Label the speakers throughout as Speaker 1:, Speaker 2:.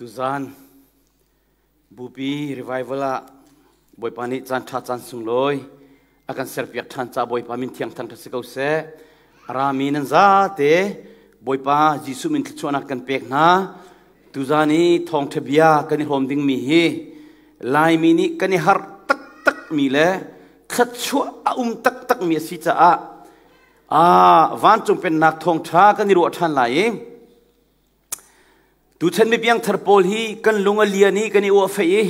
Speaker 1: Tuzan Bupi revival ah Bawipa nih caan ṭha caan sunglawi a kan serpiak ṭhan ca Bawipa min thiang thang si ko seh. A rami nan zate Bawipa Jesuh min thluachuahnak kan pek hna. Tuzan i thawngṭha bia kan i hrawm dingmi hi Laimi nih kan i harh taktak mi le thluachuah a um taktak mi a si caah vancung pennak thawngṭha kan i ruah ṭhan lai i Tuchan mi piangthar pawl hi kan lung a lian i kan i uah fei i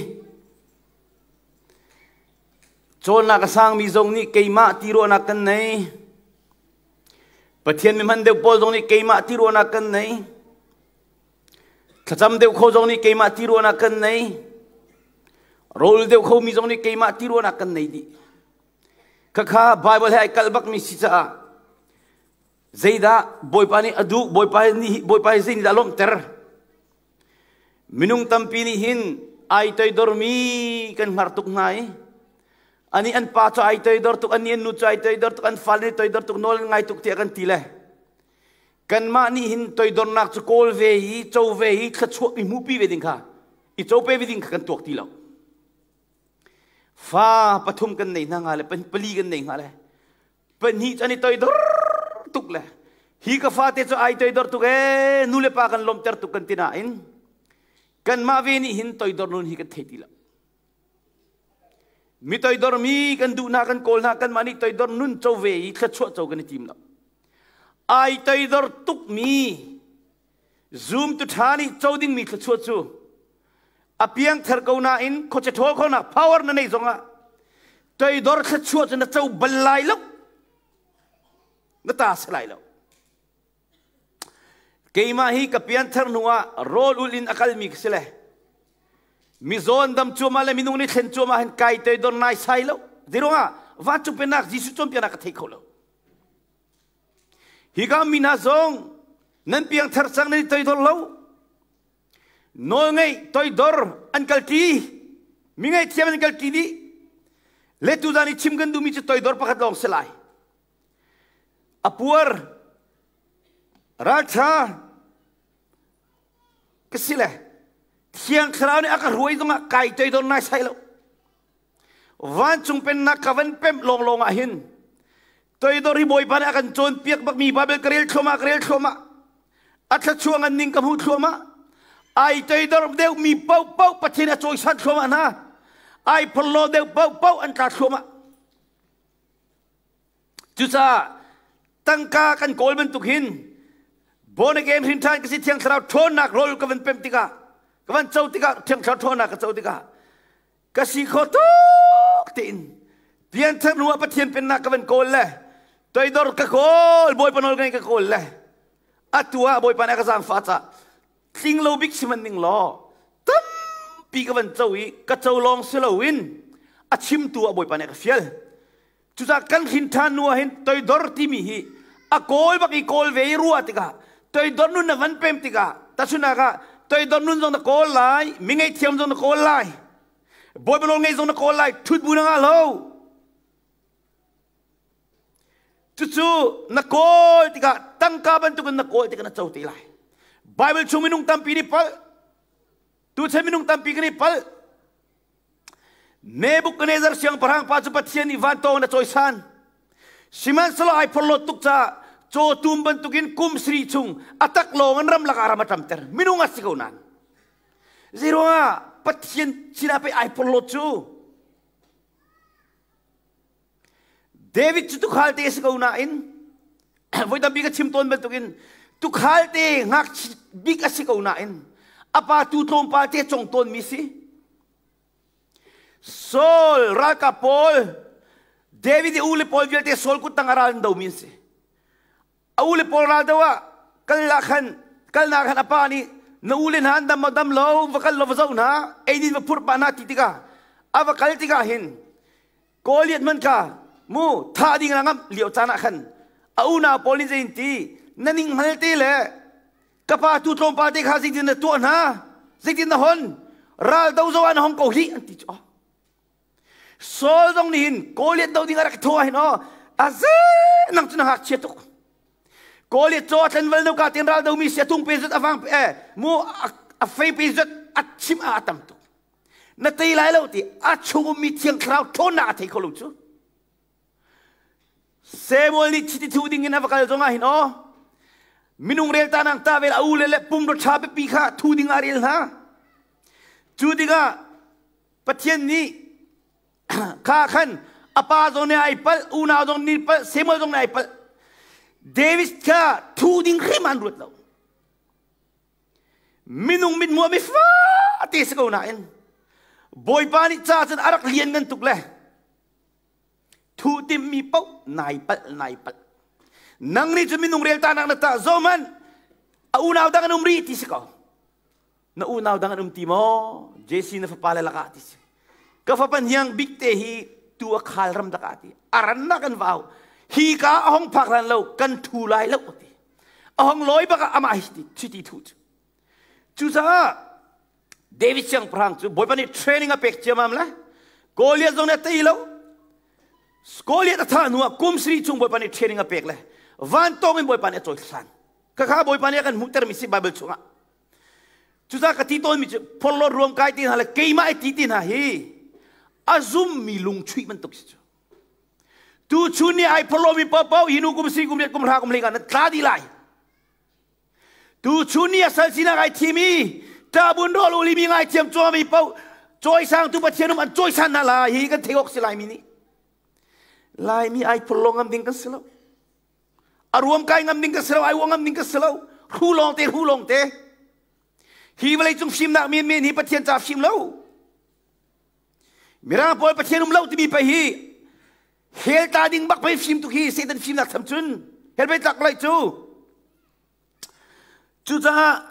Speaker 1: cawnnak a sangmi zong nih keimah ti ruahnak kan nei. Pathian mi hman deuh pawl zong nih keimah ti ruahnak kan nei. Thlacam deuh kho zong nih keimah ti ruahnak kan nei. Rawl deuh khomi zong nih keimah ti ruahnak kan nei dih. Khakha Bible he ai kalh bakmi si caah Zeidah Bawipa nih a duh? Bawipa nih Bawipa hi zeinih dah lawmhter? Minung tampi nih hin ai toidormi kan hngar tuk hna i ani an pa cu ai toidor tuk, ani an nu cu ai toidor tuk, an fale nih toidor tuk, nawl an ngai tuk tiah kan ti le kanmah nih hin toidornak cu kawl ve i co ve i thluachuah i hmuhpi ve ding kha i co pe ve ding kha kan tuak ti lo. Fa pathum kan nei hna nga le pali kan nei hnga le pahnih cu an i toidor tuk le hi ka fate cu ai toidor tuk ee nu le pa kan lawmhter tuk kan ti nain kanmah ve nih hin toidor nun hi kan thei ti lo mi toidor mi kan duh hna kan kawl hna kanmah nih toidor nun co ve i thluachuah co kan i tim lo ai toidor tuk mi Zumtu ṭha nih co dingmi thluachuah cu a piangthar ko nain khuache ṭhawl khonak power na neih zongah toidor thluachuah cu na co bal lai lo na ta si lai lo keimah hi ka pianthar hnu ah rawl ul in a kalmi ka si le mizawn dam cuahmah le minung nih thlen cuahmah hin kai toidor nai sai lo zeiruangah vancung pennak Jesuh cawnpiaknak ka thei kho lo Hika mi hna zong nan piangthar cang nan i toidor lo. Nawlngeih toidor an kalṭi. Mi ngaihthiam an kalṭi dih. Le tuzan i chim kan duhmi cu toidor pakhat lawng si lai. A puar ralṭha ka si le Thiang Thlarau nih a ka hruai zongah kai toidor nai sai lo. Vancung pennak ka van pemh lawnglawng ah hin toidor hi Bawipa nih a kan cawnpiak bakmi Bible ka rel thluahmah ka rel thluahmah a thluachuah ngan ning ka hmuh thluahmah ai toidor deuh mi paohpaoh Pathian a cawisan thluahmah hna ai phorhlaw deuh paohpaoh an tla thluahmah cucaah tangka kan kawl bantuk hin born again hrin ṭhan ka si thiang thlarau ṭhawnnak rawl ka van pemh tikah ka van co tikah thiang thlarau ṭhawnnak ka co tikah ka si kho tuk tiin pianthar hnu ah Pathian pennak ka van kawl le toidor ka kawl Bawipa nawl ngai ka kawl le atu ah Bawipa nih a ka zaangfah ca tling lo bik si man ning law tampi ka van co i ka co lawng si loin a chimtu ah Bawipa nih a ka fial cucaah kan hrin ṭhan hnu ah hin toidor timi hi a kawl bak i kawl ve i ruah tikah toidor nun na van pem tikah tahchunhnak ah toidor nun zong na kawl lai mi ngaihthiam zong na kawl lai bawipa nawl ngei zong na kawl lai ṭhut bu na ngah lo cucu na kawl tikah tangka bantukin na kawl tikah na co te lai Bible chung minung tampi nih palh tuchan minung tampi kan i palh Nebuchadnezzar siangpahrang pa cu Pathian nih vantawng in a cawisan. Sihmanhsehlaw ai phorhlawt tuk caah cawtum bantukin kum sarih chung a tak lawng in ramlak ah ram a ṭamter. Minung a si ko nain. Zeiruangah Pathian sinah pei ai phorhlawt cu? David cu tukhal te a si ko nain voi tampi ka chim tawn bantukin tukhal te ngakchia bik a si ko nain a pa tu tlawmpal te cong tawnmi si. Saul ralkap pawl David i u le pawl vialte Saul kut tang a ral an domi an si. A u le pawl ral do ah kal ah khan kalnak khan a pa nih na u le hna an dam maw dam lo va kal law va zoh hna eidin va phurh pah hna ti tikah a va kal tikah hin Goliath man kha mu thah ding na ngamh lio caan ah khan a unau pawl nih zei ti na ning hngal te le ka pa tu tlawmpal te kha zeitin na tuah hna zeitin na hon ral do zo ah na hong ko hi an ti cu Saul zong nih hin Goliath do ding a rak tho ah hin aw aze nang cu na ngakchia tuk Goliath caw tlenval no ka ten ral do mi si a tung pe zut a vang eh mu a fei pe zut. A chim ah a tam tuk. Na tei lai lo ti a chung ummi Thiang Thlarau ṭhawnnak a thei kho lo cu. Samuel nih chiti thu ding in a va kal zong ah hin aw minung rel ta nang ta vel a u le le pum ro ṭha pipi kha thu ding ah rel hna. Cu tikah Pathian nih kha khan a pa zong nih ai palh, unau zong nih palh, Samuel zong nih ai palh. David kha thu ding hrim an ruat lo. Minung mithmuh mi fate si ko nain Bawipa nih ca cun a rak lian ngan tuk le thu timmi paoh nai palh nai palh. Nang nih cun minung rel ta nak na tah zohman a unau dang an um rih ti si ko. Na unau dang an um ti maw? Jesse na fapa le lakah ti si. Ka fapa hniang bik te hi tu a khal ram dakah ti. A rannak kan vau. Hi ka a hong phak lan lo kan thu lai lo ti. A hong lawi bak ah amah hi ti ti thu cu. Cucaah David siangpahrang cu Bawipa nih training a pek ciamam le Goliath zong nih a tei lo. Goliath a thah hnu ah kum sari chung Bawipa nih training a pek le vantawng in Bawipa nih a cawihlan. Khakha Bawipa nih a kan hmuhtermi si Bible chungah. Cucaah ka ti tawnmi cu phorhlawt ruam kai ti hna le keimah i ti ti hna hi a zummi lungchuih bantuk si cu. Tu chun ni ai phorhlawmi paohpaoh hi nu kum si kum riat kum hra kum hlei na tla dih lai. Tu chun ni a sal sinak ai thimi ṭabun rawl ulimi ngai thiam cuami paoh cawisang tu Pathian um an cawisan hna lai hi kan theih awk si Laimi nih. Laimi ai phorhlaw ngam ding kan si lo. A ruam kai ngam ding ka si lo, ai uang ngam ding ka si lo. Hru lawng te, hru lawng te. Hi vawlei cung fimnak men men hi Pathian ca fim lo. Mirang pawl Pathian um lo timi pei hi hell ta ding bak pei fim tuk hi Satan fimnak tham cun hell pei tlak lai cu. Cucaah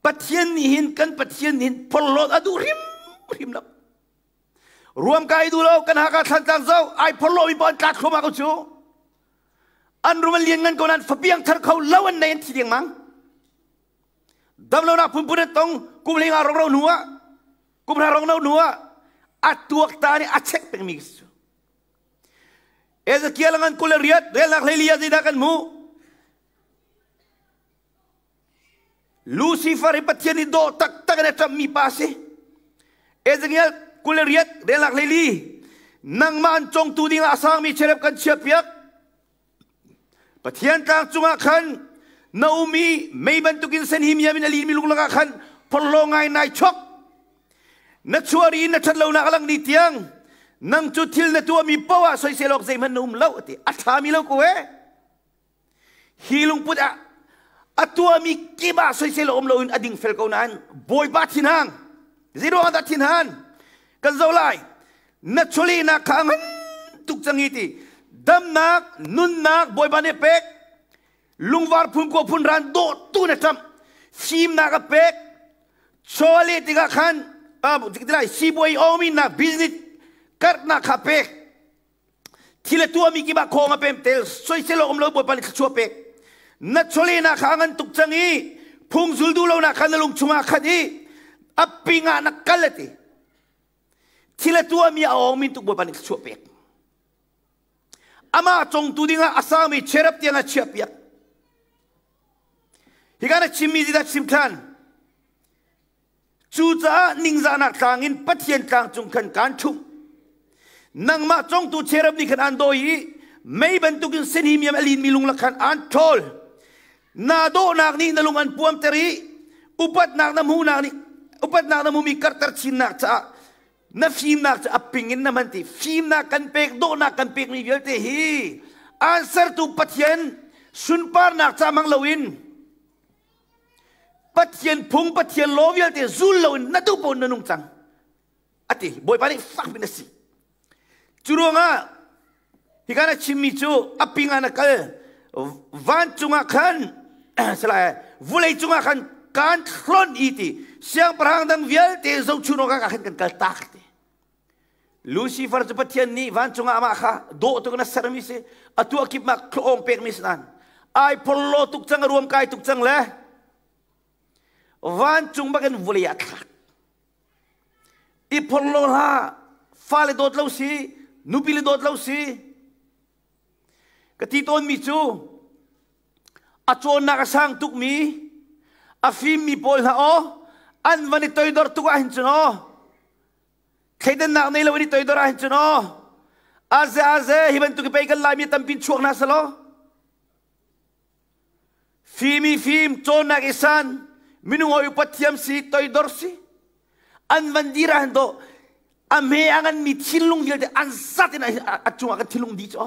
Speaker 1: Pathian nih hin kan Pathian nih hin phorhlawt a duh hrim hrim lo. Ruam kai duh lo kan haka thlantlang zo ai phorlo mi pawn tlak thluahmah ko cu. An rum an lian ngan ko nan fapiang thar kho lo an nei an thi ding mang. Damlo nak phunphun an tong kum hlinga rong ro hnu ah kum hra rong no hnu ah a tuak ta nih a chek pengmi cu. Ezekiel ngan kul le riat relnak hleili ah zeidah kan hmuh? Lucifer hi Pathian nih dawh taktak in a ṭamhmi pa a si. Ezekiel 28 relnak hleili nangmah an congtu dingah a sangmi cherub kan chiahpiak. Pathian tlang cungah khan na um i mei bantukin senhimiam in a linmi lung lakah khan phorhlaw ngai nai chok. Na chuah ri in na ṭhat lonak a lang ni tiang nang cu thil na tuahmi paoh ah soisel awk zeihmanh na um lo a ti. A ṭhami lo ko ee. Hi lungput ah a tuahmi kip ah soisel um loin a ding fel ko nain Bawipa thinhang zeiruang ah dah thinhan kan zoh lai na chawlehnak kha a ngan tuk cang i ti damnak nunnak Bawipa nih pek lungvar phun ko phun ran dawh tu na ṭamh fimnak a pek chawleh tikah khan lai sibuai awminak business karhnak kha pek Thil a tuahmi kip ah khawng a pem tel soisel awk um lo Bawipa nih thluachuah pek. Na chawlehnak kha a ngan tuk cang i phung zul duh lonak kha na lung chungah khat i a ping ah na kal a ti. Thil a tuahmi a awng min tuk Bawipa nih thluachuah pek. Amah congtu dingah a sangmi cherub tiang a chiahpiak. Hi na chimmi dah chim ṭhan. Cucaah ningzahnak tlang in Pathian tlang cung khan kaan ṭhumh. Nangmah congtu cherub nih khan aan dawi i mei bantukin senhimiam a linmi lung lak khan aan ṭhawl. Naa dawhnak nih na lung an puamter i upatnak na hmuhnak nih upatnak na hmuhmi karhter chinnak caah na fimnak cu a ping in na hman ti. Fimnak kan pek, dawhnak kan pekmi vialte hi aan sertu Pathian sunparnak ca hmang loin Pathian phung Pathian law vialte zul loin na duh paoh na nung cang a ti Bawipa nih fak in a si cu ruangah hika na chimmi cu a ping ah na kal vancung ah khan salai vulei cungah khan kaan thlon i ti siangpahrang dang vialte zohchun awk ah khan kan kal tak ti Lucifer cu Pathian nih vancung ah amah kha dawh tuk in a sermi si a tuah kip mak thlawng pekmi si nain ai phorhlaw tuk cang a ruam kai tuk cang le vancung bakin vulei ah thlak i phorhlaw hlah fale dawt lo si nupi le dawt lo si Ka ti tawnmi cu a cawnnak a sang tukmi, a fimmi pawl hna aw, An van i toidor tuk ah hin cun aw. Thleidannak nei lo in i toidor ah hin cun aw. Aze aze hi bantuk i pei kan Laimi tampi chuak hna selaw. Fim i fim, cawnnak i san, minung hawi upat thiam si, toidor si. An van dir ah hin dawh a hme a nganmi thinlung vialte an zat in a cungah kan thinlung di cu.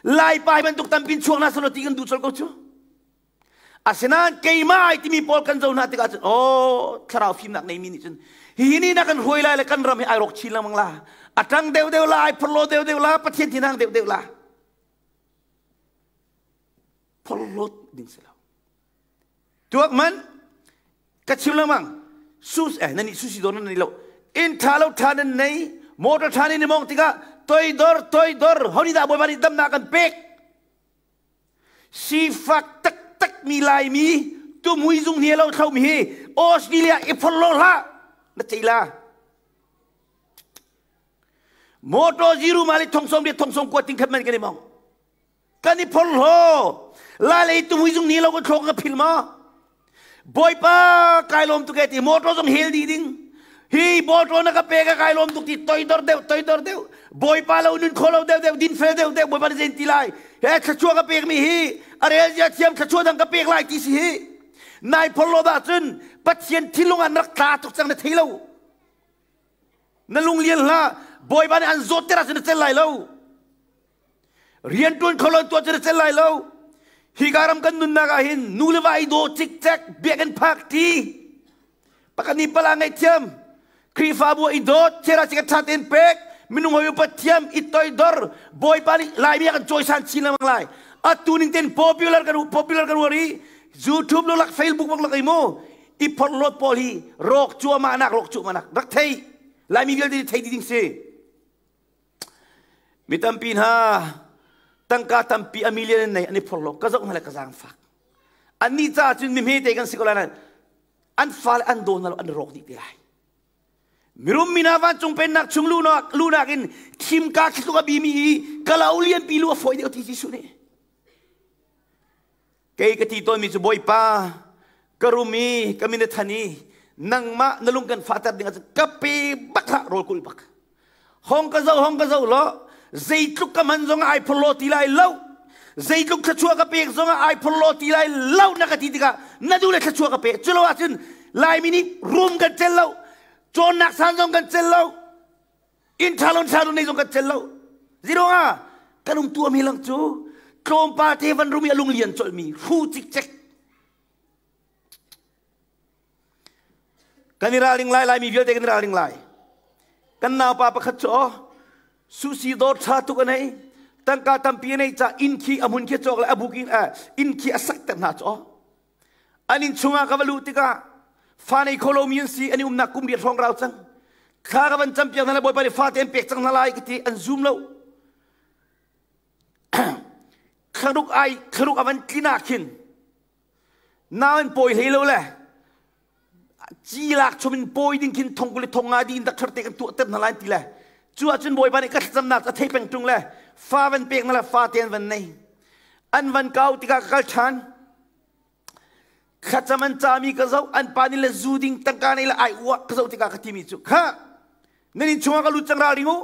Speaker 1: Laipa hi bantuk tampin chuak hna selaw ti kan duh colh ko cu. Asinain keimah ai timi pawl kan zo hna tikah cun aw thlarau fimnak neimi nih cun hihi ni na kan hruai lai le kan ram hi ai rawk chin lengmang la. A ṭang deuhdeuh la, ai phorhlaw deuhdeuh la, Pathian thinhang deuhdeuh la. Phorhlawt ding si lo. Tuak man ka chim lengmang sus eh nan nih susi dawr nan nei lo inn ṭha lo ṭha nan nei motor ṭha nan i mong tikah toidor toidor ho nih dah Bawipa nih damnak kan pek sifak taktak mi Laimi tumui zung hni lo thlo mi hi Australia i phorhlaw hlah na cei la motor ziru mali thong som riat thong som kua ting khat man kan i mong Kan i phorhlaw. Lai tumui zung ni lo ka thlok ka phil ma. Bawipa kai lawm tuk e ti motor zong hel dih ding. Hi motor na ka pe ka kai lawm tuk ti toidor deuh toidor deuh. Bawipa lo nun kho lo deuh deuh din fel deuh deuh Bawipa na zein ti lai. He thluachuah ka pek mi hi a rel zia thiam thluachuah dang ka pek lai ti si hi. Nai phorhlaw dah cun Pathian thinlung an rak tla tuk cang na thei lo. Na lung lian hlah Bawipa nih an zawt ter ahcun na cel lai lo. Rianṭuan kho lo tuah cu na cel lai lo. Hika ram kan nunnak ah hin nu le va i daw cikcek biakinn phak ṭi. Pakhat nih pala ngaihthiam. Khrihfabu i dawt, thil ah ṭha tein pek, minung hawi upat thiam, i toidor, Bawipa nih Laimi a kan cawisan chin lengmang lai. Atu ning tein popular kan popular kan uar i YouTube lo lak Facebook bak lak i mu i phorhlawt pawl hi rawk cuahmah nak rawk cuahmah nak rak thei Laimi vialte thei ding si. Mi tampi hna tangka tampi a million in nei an i phorhlaw ka zoh hna le ka zaangfak. Annih caah cun mi hmete kan si ko lai nain an fale an daw hna lo an rawk dih te lai. Mirum mi hna vancung pennak chung lunak lunak in thimka khi tluk a bimi i kalo lianpi lu a fawi deuh ti Jesuh nih. Kei ka ti tawnmi cu Bawipa ka rum i ka min a than i nangmah na lung kan fahter ding ahcun ka pe bak hlah rawl kulh bak. Hong ka zo hong ka zo law zeitluk ka man zong ah ai phorhlaw ti lai lo. Zeitluk thluachuah ka pek zong ah ai phorhlaw ti lai lo na ka ti tikah na duh le thluachuah ka pe. Culo ahcun Laimi nih rum kan cel lo, cawnnak san zong kan cel lo, inn ṭha lo ṭha lo nei zong kan cel lo. Ziruangah kan um tuam hi lang cu tlawmpal te van rum i a lung lian colhmi hru cikcek. Kan i ralring lai, Laimi vialte kan i ralring lai. Kan naupa pakhat cu aw, susi dawr ṭha tuk a nei, tangka tampi a nei ca inn khi a hmun khi a cawk le a buk in inn khi a sak ter hna cu aw. An inn chungah ka va luh tikah fa nei kho lomi an si, an i umnak kum riat hrawng rau cang. Thla ka van campiak hna le Bawipa nih fate an pek cang hna lai ka ti, an zum lo. Thlaruk ai thlaruk a van tlin ah khin nau an pawi hlei lo le ci lak chom in pawi ding khin thong kul le thong nga di in doctor te kan tuah ter hna lai ti le cu ahcun Bawipa nih ka thlacamnak a thei peng ṭung le fa van pek na le fa te an van nei an van kau tikah ka kal ṭhan thlacam an cami ka zoh an pa nih le zu ding tangka nei le ai uah ka zoh tikah ka timi cu kha nan inn chungah ka lut cang ral ding u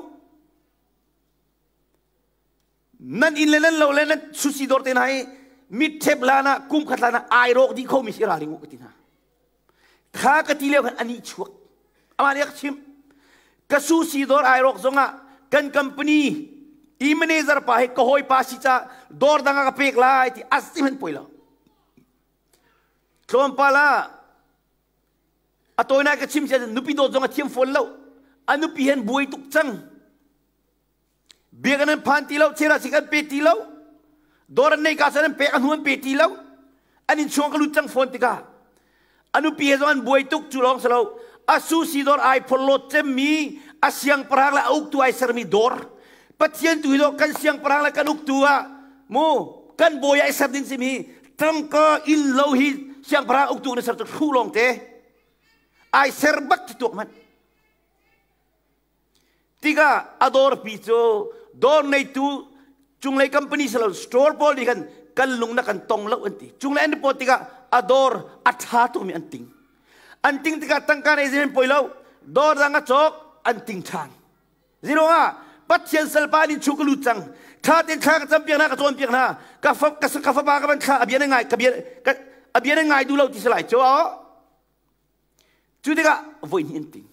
Speaker 1: Nan inn le nan lo le nan susi dawr te hna i mitṭhep lan ah kum khat lan ah ai rawk dih khomi si ralring u ka ti hna. Kha ka ti lio khan ani chuak. Amah nih a ka chimh. Ka susi dawr ai rawk zongah kan company i manager pa hi ka hawipa si ca dawr dang ah ka pek lai ti as ti hmanh poi lo. Tlawmpal ah a tawinak ka chim sia nupi dawt zong a thiam fawn lo. A nupi hen buai tuk cang. Biakinn an phan ti lo, chera sik an pe ti lo, dawr an nei ka an pek a hnu an pe ti lo, an inn chung ka lut cang fawn tikah a nupi he zong an buai tuk cu lawng si lo a susi dawr ai phorhlawt cemmi a siangpahrang le a uktu ai sermi dawr Pathian tu hi dawh kan siangpahrang le kan uktu ah mu kan bawi ai ser ding simi tangka inn lo hi siangpahrang uktu na ser cu hru lawng te ai ser bak ti tuak hmanh Tikah a dawrpi cu dawr neitu cunglei company si lo store pawl nih khan kan lung na kan tong lo an ti. Cunglei an report tikah a dawr a ṭha tukmi an ting. An ting tikah tangka nei zin poi lo. Dawr dang a cawk an ting ṭhan. Ziruangah Pathian salpa nih chu ka lut cang. Thla ten thla ka cam piak hna ka cawn piak hna. Ka fa ka, ka fapa ka van thla a bia na ngai ka bia ka a bia na ngai duh lo ti si lai cu. Cu tikah voi hnih an ting.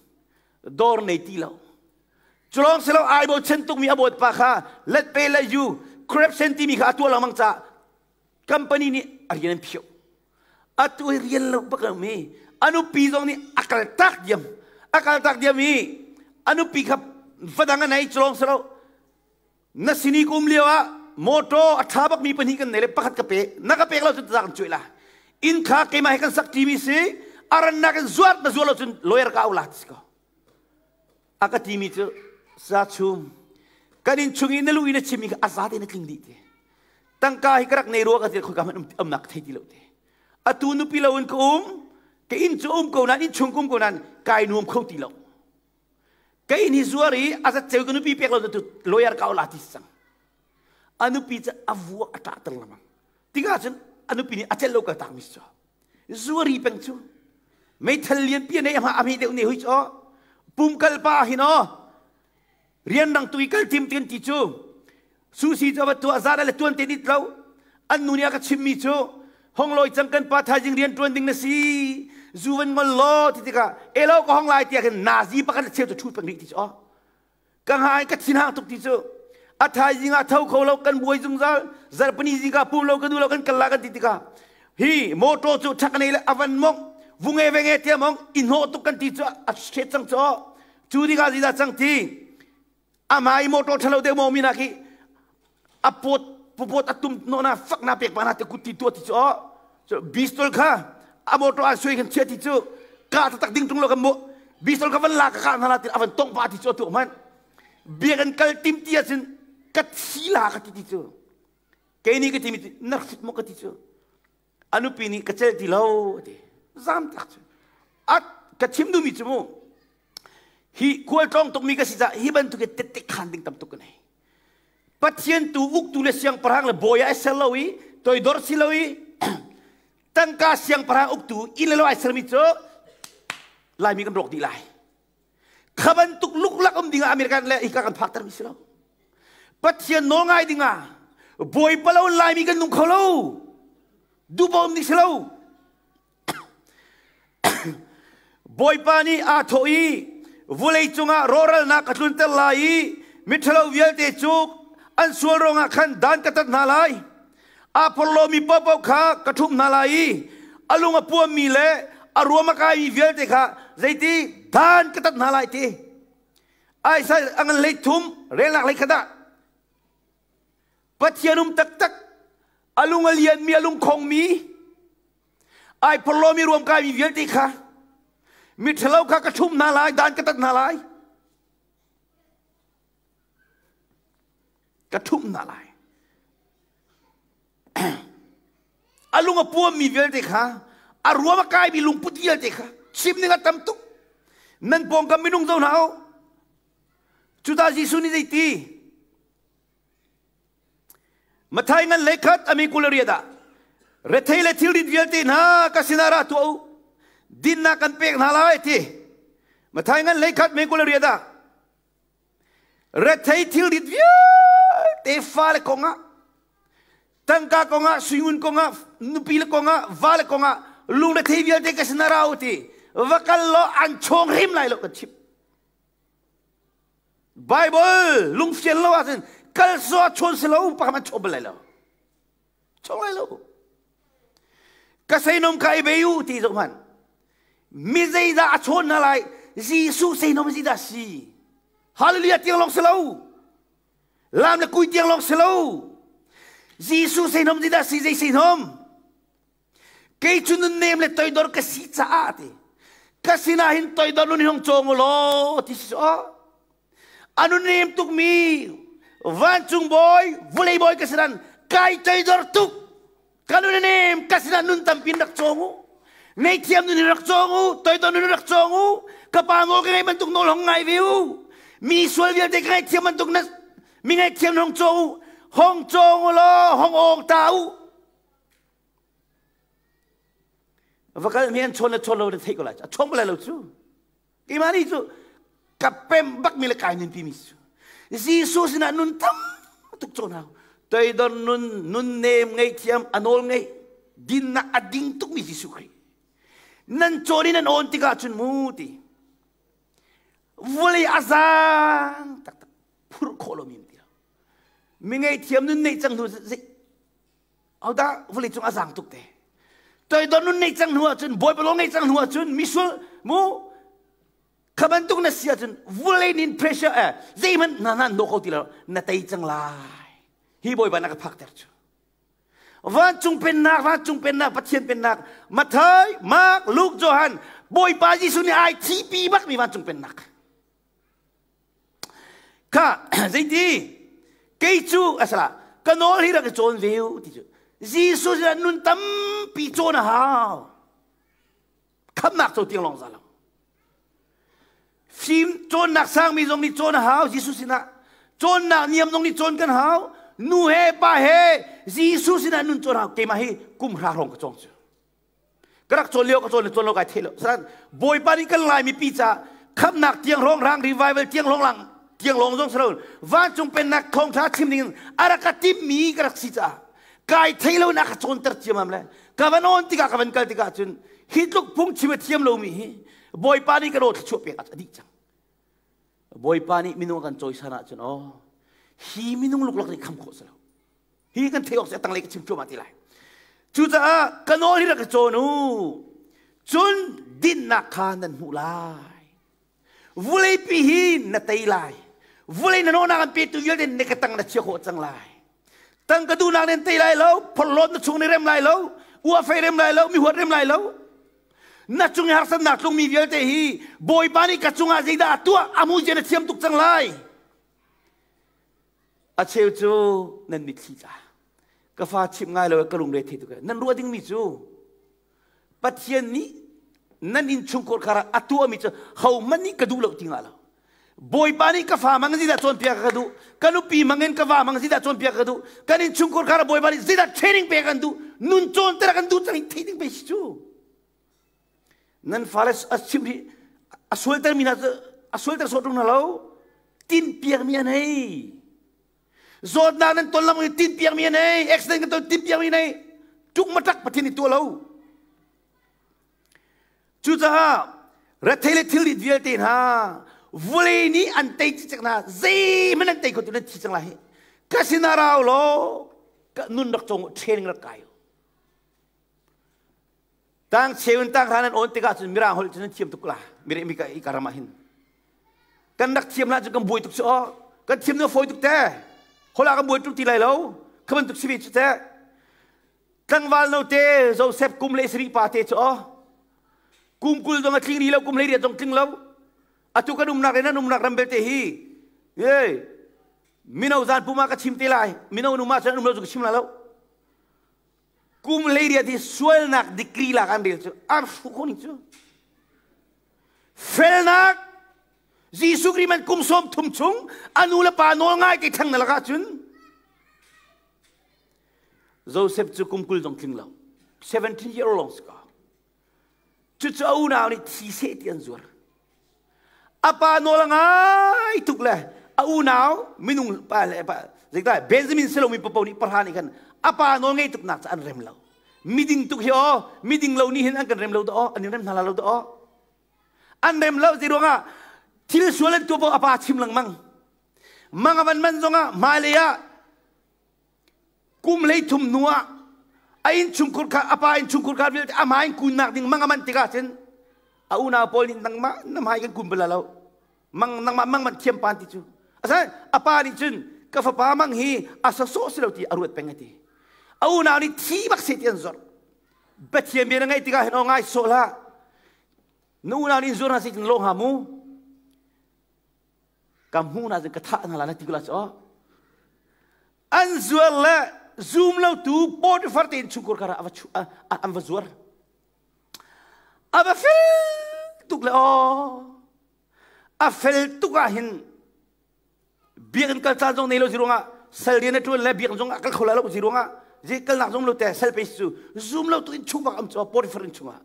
Speaker 1: Dawr nei ti lo. Cu lawng si lo ai bochan tukmi a bawipa kha let pe le yu corruption timi kha a tuah lengmang caah company nih a rian an phioh. Atu hi rian lo bak lo mi a nupi zong nih a kal tak diam. A kal tak diam i a nupi kha vadang a nei cu lawng si lo na sini kum lio ah motor a ṭha bakmi pahnih kan nei le pakhat ka pe na ka pek lo cun taza kan cuai la inn kha keimah he kan sak ṭimi si a rannak in zuar na zuar lo cun lawyer ka au la ti si ko a ka timi cu sa chum kan inn chung i na lu i na chimmi kha a za te na tling dih te tangka hi ka rak nei rua ka ti khoi ka hmanh umnak thei ti lo te atu nupi lo in ka um ka inn cu um ko nain inn chung um ko nain kai nuam kho ti lo ka inn hi zuar i a zat ceu ka nupi pek lo tu lawyer ka la ti cang a nupi cu a vuak a ṭah ter lengmang tikah cun a nupi nih a celh lo ka tak mi cu zuari peng cu meithal lian pi nei ama ami deuh ne hui cho pum kal pa hin o rianrang tu i kal tim tin ti cu susi cu va tuah zan le tuan te dit lo an nu nih a ka chimmi cu hong loi cang kan pa thaizing rian tuan ding na si zu van ngol law ti tikah elo ka hong lai tiah khin nazi pakhat cheu cu thu peng rih ti cu ka ngai ka thin hang tuk ti cu a thaizing ah tho kho lo kan buai zungzal zarhpini zingka pum lo ka du lo kan kal la kan ti tikah hi motor cu thak nei le avan mong vunge venge tia mong i hnawh tuk kan ti cu a hret cang cu cu dingah zidah cang ti amai motor thalo deuh mo mi na khi a pot pupot a tum no na fak na pek pa na te kut ti tua ti chu so bistol kha a motor a sui kan chia ti chu ka tak ding tung lo kan mo bistol kha van la ka ka na la ti avan tong pa ti chu tu man bia kan kal tim ti asin ka thi la ka ti ti chu ke ni ka ti mi nak sit mo ka ti chu anupi nih ka celh ti lo ti zam tak cu at ka chim duhmi cu mu hi khualtlawng tukmi ka si caah hi bantuk hi tette khan ding tam tuk ka nei Pathian tu uktu le siangpahrang le bawi ah ai ser lo i toidor si lo i tangka siangpahrang uktu inn le lo ai sermi cu Laimi kan rawk dih lai kha bantuk luklak um dingah American le hika kan phaktermi si lo Pathian nawl ngai dingah bawipa lo Laimi kan nung kho lo duhpaoh um ding si lo Bawipa nih aa thawh i vulei cungah rawhralnak ka tlunter lai i miṭhalo vialte cu an sual ruangah khan dan ka tat hna lai. Aa phorhlawmi paohpaoh kha ka ṭhumh hna lai i a lung a puammi le a ruam a kaimi vialte kha zeiti dan ka tat hna lai ti. Isaiah a ngan hlei thum relnak hlei khat ah Pathian um taktak a lung a lianmi a lung khongmi ai phorhlawmi ruamkaimi vialte kha miṭhalo kha ka ṭhum hna lai dan ka tat hna lai ka ṭhumh hna lai a lung a puammi vialte kha a ruam a kaimi lungput vialte kha chim ning a tam tuk nan pawngkam minung zo hna u cuta Jesuh nih zeiti Mathai ngan lei khat ami kul riat ah rethei le thilrit vialte hna ka sinah ra tuah u dinnak kan pek hna lai ti Mathai ngan lei khat me kul riat ah rethei thilrit vialte fale kongah tangka kongah suingun kongah nupi le kongah vale kongah lungrethei vialte ka sinah ra u ti va kal law an chawng hrim lai lo kan chimh Bible lungfian lo ahcun kal sawh chawn si lo pakhat an chawn bal lai lo chawng lai lo ka seinom ka i bei u ti zoh hmanh mi zeidah a chawn hna lai Jesuh seinom zeidah si Hallelujah tiang lawng si lo lam le kui tiang lawng si lo Jesuh seinom zeidah si zei seinom Kei cu nunnem le toidor ka si caah ti. Ka sinah hin toidor nun hi hong cawng u law ti si aw. A nunnem tukmi vancung bawi, vulei bawi ka sinan kai toidor tuk. Ka nunnem ka sinah nun tampi in rak cawng u. Ngaihthiam nun in rak cawng u, toidor nun in rak cawng u. Ka pa nawl ka ngei bantuk nawl hong ngai ve u. Mi sual vialte ka ngaihthiam bantuk na mi ngaihthiam hong cawng u. Hong cawng u law hong awng ta u. Va kal mi an chawn le chawn lo na theih ko lai. A chawng bal lai lo cu. Keimah nih cu ka pem bak mi le kai nun pi mi cu. Jesuh sinah nun tam tuk cawn hau. Toidor nun, nun nem ngei thiam, a nawl ngei, dinnak a ding tuk mi Jesuh Khrih. Nan cawn in nan awn tikah cun mu ti. Vawlei a zaang taktak phurh khawh lomi ti lo. Mi ngeihthiam nun neih cang hnu Hodah vawlei cung a zaang tuk te. Toidor nun neih cang hnu ahcun Bawipa law ngeih cang hnu ahcun misual mu kha bantuk na si ahcun vawlei nin pressure eh zeihmanh na na no ko ti lo na tei cang lai. Hi Bawipa na ka phak ter cu. Vancung pennak, vancung pennak, Pathian pennak, Matthai, Mark, Luke, Johan, Bawipa Jesuh nih ai thipi bak mi vancung pennak. Kha zeiti kei cu asala ka nawl hi rak i cawn ve u ti cu Jesuh sin nun tampi cawn a hau. Khamnak co tiang lawng za lo. Fim cawnnak sangmi zong nih cawn a hau Jesuh sinah. Cawnnak niam zong nih cawn kan hau. Nu he pa he Jesuh sinah nun cawn hau. Keimah hi kum hra hrawng ka cawng cu. Ka rak cawn lio ka cawn le cawn lo kai thei lo. Saran Bawipa nih kan Lai mipi ca khamnak tiang rong rang revival tiang rong lang tiang lawng zong salo vancung pennak thawngtha chim ding a rak ka timmi ka rak si caah kai thei lo na ka cawnter ciamam le ka van on tikah ka van kal tikah cun hi tluk phung chim a thiam lomi hi Bawipa nih ka raw thluachuah pek a dih cang. Bawipa nih minung a kan cawisan ahcun aw hi minung luklak nih kham khawh si lo. Hi kan theih awk si a tanglei ka chim cuahmah ti lai. Cucaah ka nawl hi rak ka cawn u. Cun dinnak kha nan hmuh lai. Vuleipi hi na tei lai. Vulei na nawnak an petu vialte na ka tang na chia khawh cang lai. Tang ka duhnak nan tei lai lo, phorhlawt na chung ni rem lai lo, uafei rem lai lo, mi huat rem lai lo. Na cung i harsatnak tlungmi vialte hi Bawipa nih ka cungah zeidah a tuah, a mu zia na thiam tuk cang lai. A cheu cu nan mitthli tla. Ka fa chimh ngai lo ka lungre thei tuk. Nan ruah dingmi cu Pathian nih nan innchungkhar khar ah a tuahmi cu hohmanh nih ka duh lo ti ngah lo. Bawipa nih ka fa mang zeidah cawnpiak ka duh, ka nupi mang in ka va mang zeidah cawnpiak ka duh, kan innchungkhar khar ah Bawipa nih zeidah training pek kan duh, nun cawnter kan duh cang i thei ding pe si cu. Nan fale a chim hi a sualter mi hna cu a sualter sawh ṭung hna lo. Tinpiak mi an hei. Zawtnak nan ton lam tinpiak mi an hei. Accident kan ton tinpiak mi an hei. Tuk matak Pathian nih tuah lo. Cucaah rethei le thilrit vialte hna vawlei nih an tei cicek hna zeihmanh an tei kho tu nan thi cang lai hi. Ka sinah rau law ka nun rak cawng training rak kai. Tang cheu in tang hra nan awn tikah cun mirang holh cu nan thiam tuk la. Mire mi ka i karam ah hin. Kan rak thiam la cu kan buai tuk cu aw. Kan thiam na fawi tuk te. Hola kan buai tuk ti lai lo. Kha bantuk si ve cu te. Tlangval no te Joseph kum le sarih pa te cu aw. Kum 20 zong a tling ri lo, kum 18 zong tling lo. Atu kan umnak le nan umnak ram belte hi. Ye. Mino zan puma ka chim te lai. Mino nu ma cun um lo cu ka chim la lo. Kum 18 hi sualnak degree lak an rel cu an hruh khawh ning cu. Felnak Jesuh Khrih man kum 30 chung a nu le pa nawl ngai te thang na lakah cun Joseph cu kum 20 zong tling lo 17 year long si ko. Cucu a unau nih thi seh ti an zuar. A pa nawl a ngai tuk le a unau minung pa le pa zeidah Benjamin silomi papo nih pahra nih khan a pa nawl ngei tuk nak cu an rem lo. Miding tuk hi aw, miding lo nih hin an kan rem lo dah aw, an in rem hna la lo dah aw. An rem lo zei ruangah thil sual an tuah a pa chim lengmang. Mang a van man zongah hmailei ah Kum 33 hnu ah a innchungkhur kha a pa innchungkhur kha vialte a hmai in kunnak ding mang a manh tikah cun a unau pawl nih nangmah na hmai kan kun bal lo mang nangmah mang manh thiam pan ti cu asan a pa nih cun ka fapa mang hi a sawsawh si lo ti a ruat peng a ti a unau nih thi bak se ti an zorh Pathian bia na ngaih tikah hin aw ngai sawh hlah na unau nih zuar hna si tin lo hnga mu ka hmu na ka thah hna la na ti ko la cu an zuar le zum lo tu Potiphar te in chungkhur kar ah an va zuar a va fel tuk le aw a fel tuk ah hin biakinn kal caan zong nei lo si ruangah sal rian a ṭuan le biakinn zong a kal kho la lo si ruangah zi kalnak zong lo te sal pe cu zum lo tu in chung bak am cu Potiphar in chungah.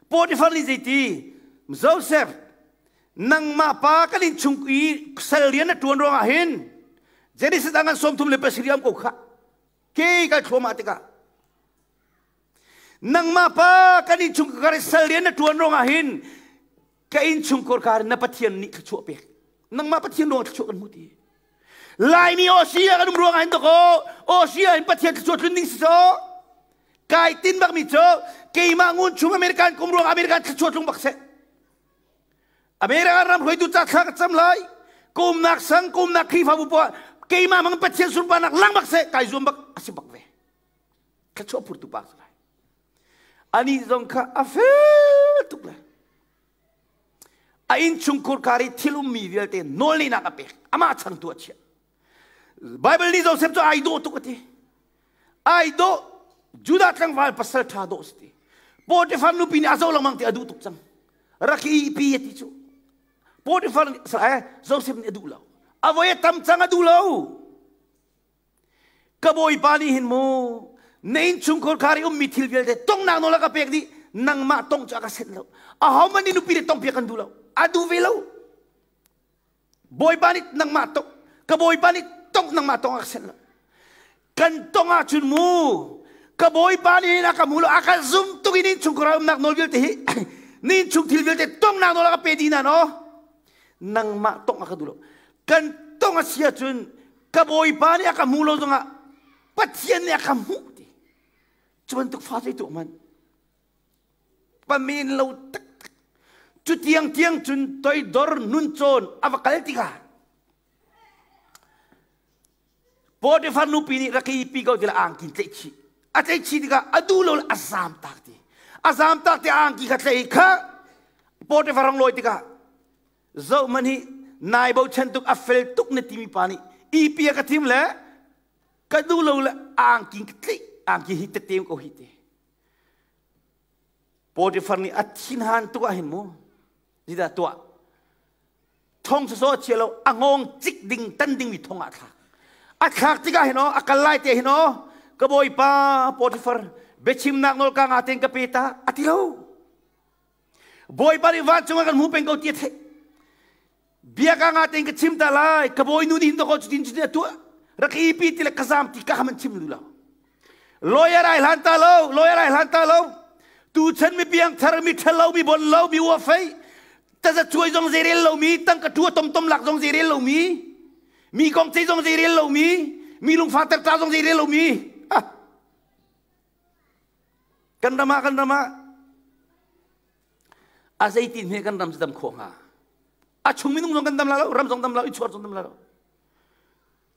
Speaker 1: Potifar nih zeiti Joseph nangmah pa kan in chung i sal rian na ṭuan ruangah hin Genesis ah ngan 37 am ko kha ke kai thluahmah tikah nangmah pa kan in chung kar sal rian na ṭuan ruangah hin ka inn chungkhar kar na Pathian nih thluachuah pek nangmah Pathian ruangah thluachuah kan hmu ti Laimi Austria kan um ruangah hin dakaw Austria in Pathian thluachuah tlun ding si so kai tin bak mi cu keimah ngun chung American kum ruang American thluachuah tlung bak seh American ram hruaitu ca thla ka cam lai kumnak sang kumnak Khrihfabu poah keimah mang Pathian sunparnak lang bak seh kai zuam bak asi bak ve thluachuah phurtu pa si lai Anih zong kha a fel tuk le a innchungkhur kar i thil ummi vialte nawlneinak a pek. Amah changtu a chiah. Bible nih Joseph cu ai dawh tuk a ti. Ai dawh Judah tlangval pasal ṭha dawh si ti. Potifar nupi nih a zoh lengmang ti a duh tuk cang. Rak i pi a ti cu. Potifar nih Joseph nih a duh lo. A voi a tam cang a duh lo. Ka bawipa nih hin mu na innchungkhar khar i ummi thil vialte tongnak nawl a ka pek dih nangmah tong cu a ka senh lo ahohmanh nih nupi le tongpiak kan duh lo a duh ve lo bawipa nih nangmah tong ka bawipa nih tong nangmah tong a ka senh lo kan tong ahcun mu ka bawipa nih hin a ka hmu lo a ka zum tuk in innchungkhar umnak nawl vialte hi na innchung thil vialte tongnak nawl a ka pe dih na no nangmah tong a ka duh lo kan tong a si ahcun ka bawipa nih a ka hmu lo zongah Pathian nih a ka hmuh ti cu bantuk fa zei tuah man pamen lo taktak cu tiang tiang cun toidor nun cawn a va kal tikah Potifar nupi nih rak i pi ko ti la angki tlaih chih a tlaih chih tikah a duh lo a zam tak ti a zam tak ti angki kha tlaih kha Potifar rong lawi tikah Zoh man hi nai bochan tuk a fel tuk na timi pa nih ipi a ka thim le ka duh lo le angki ka tlik angki hi tete ko hi te Potifar nih a thinhan tuk ah hin mu zidah tuah thong soso a chia lo a ngong cik ding tan ding mi thong ah thlak a thlak tikah hin aw a kal lai te hin aw ka bawipa Potifar biachimnak nawl ka nga ten ka pe ta a ti lo Bawipa nih vancung ah kan hmu peng ko ti a theih. Bia ka nga tein ka chim ta lai. Ka bawi nu nih hin dakaw cutin cutin a tuah. Rak ipi ti le ka zam ti ka man chim lu lo. Lawyer ai hlan ta lo, lawyer ai hlan ta lo. Tu chan mi piang thar mi thalo mi bon lo mi ua fei. Taza cuai zong zeirel lo mi, tangka tua tom tom lak zong zeirel lo mi, mi kong cei zong zeirel lo mi, mi lungfa ter ta zong zeirel lo mi. Ah. Kan ram ah kan ram ah a zeitin he kan ram cu dam khawh hnga? A chung minung zong kan dam la lo, ram zong dam lo, i chuar zong dam la lo.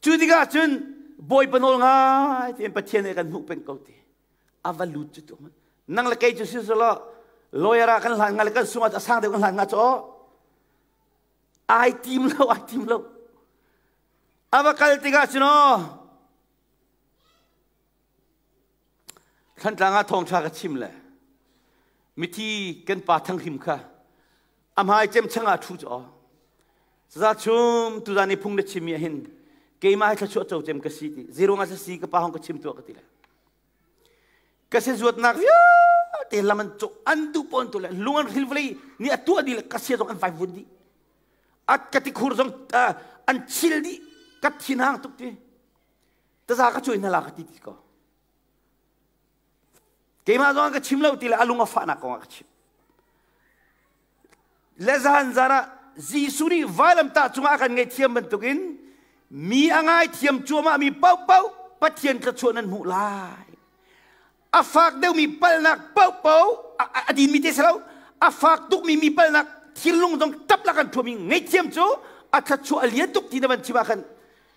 Speaker 1: Cu tikah cun Bawipa nawl ngai tein Pathian nih kan hmuh peng ko ti. A va lut cu tu. Nang le kei cu si selaw lawyer ah kan hlan nga le kan sung ah a sang deuh kan hlan nga cu ai tim lo ai tim lo. A va kal tikah cun aw Thlantlang ah thawngṭha ka chim le mithi kan pa Thang Hrim kha a hmai cem chang ah ṭhu cu aw. Zaza chum tuzan i phung na chim mi ah hin keimah hi thluachuah co cem ka si ti zeiruang ah si ka pa hong ka chim tuah ka ti le ka se zuatnak vialte lam an cawh an duh pawn tu le lung an hril vawlei nih a tuah dih le ka sia zong an vai vun dih a ka tikhur zong an chil dih ka thinhang tuk ti taza ka cuai hna la ka ti ti ko keimah zong ka chim lo ti le a lung a fahnak kong ah ka chim le zan zan ah Jesuh nih vailamtah cungah a kan ngaihthiam bantukin mi a ngaithiam cuahmah mi paohpaoh Pathian thluachuah nan hmuh lai a fak deuhmi palhnak paohpaoh a dinmi te si lo a fak tukmi mi palhnak thinlung zong tap lak an thuami ngaihthiam cu a thluachuah a lian tuk ti na van chim ah khan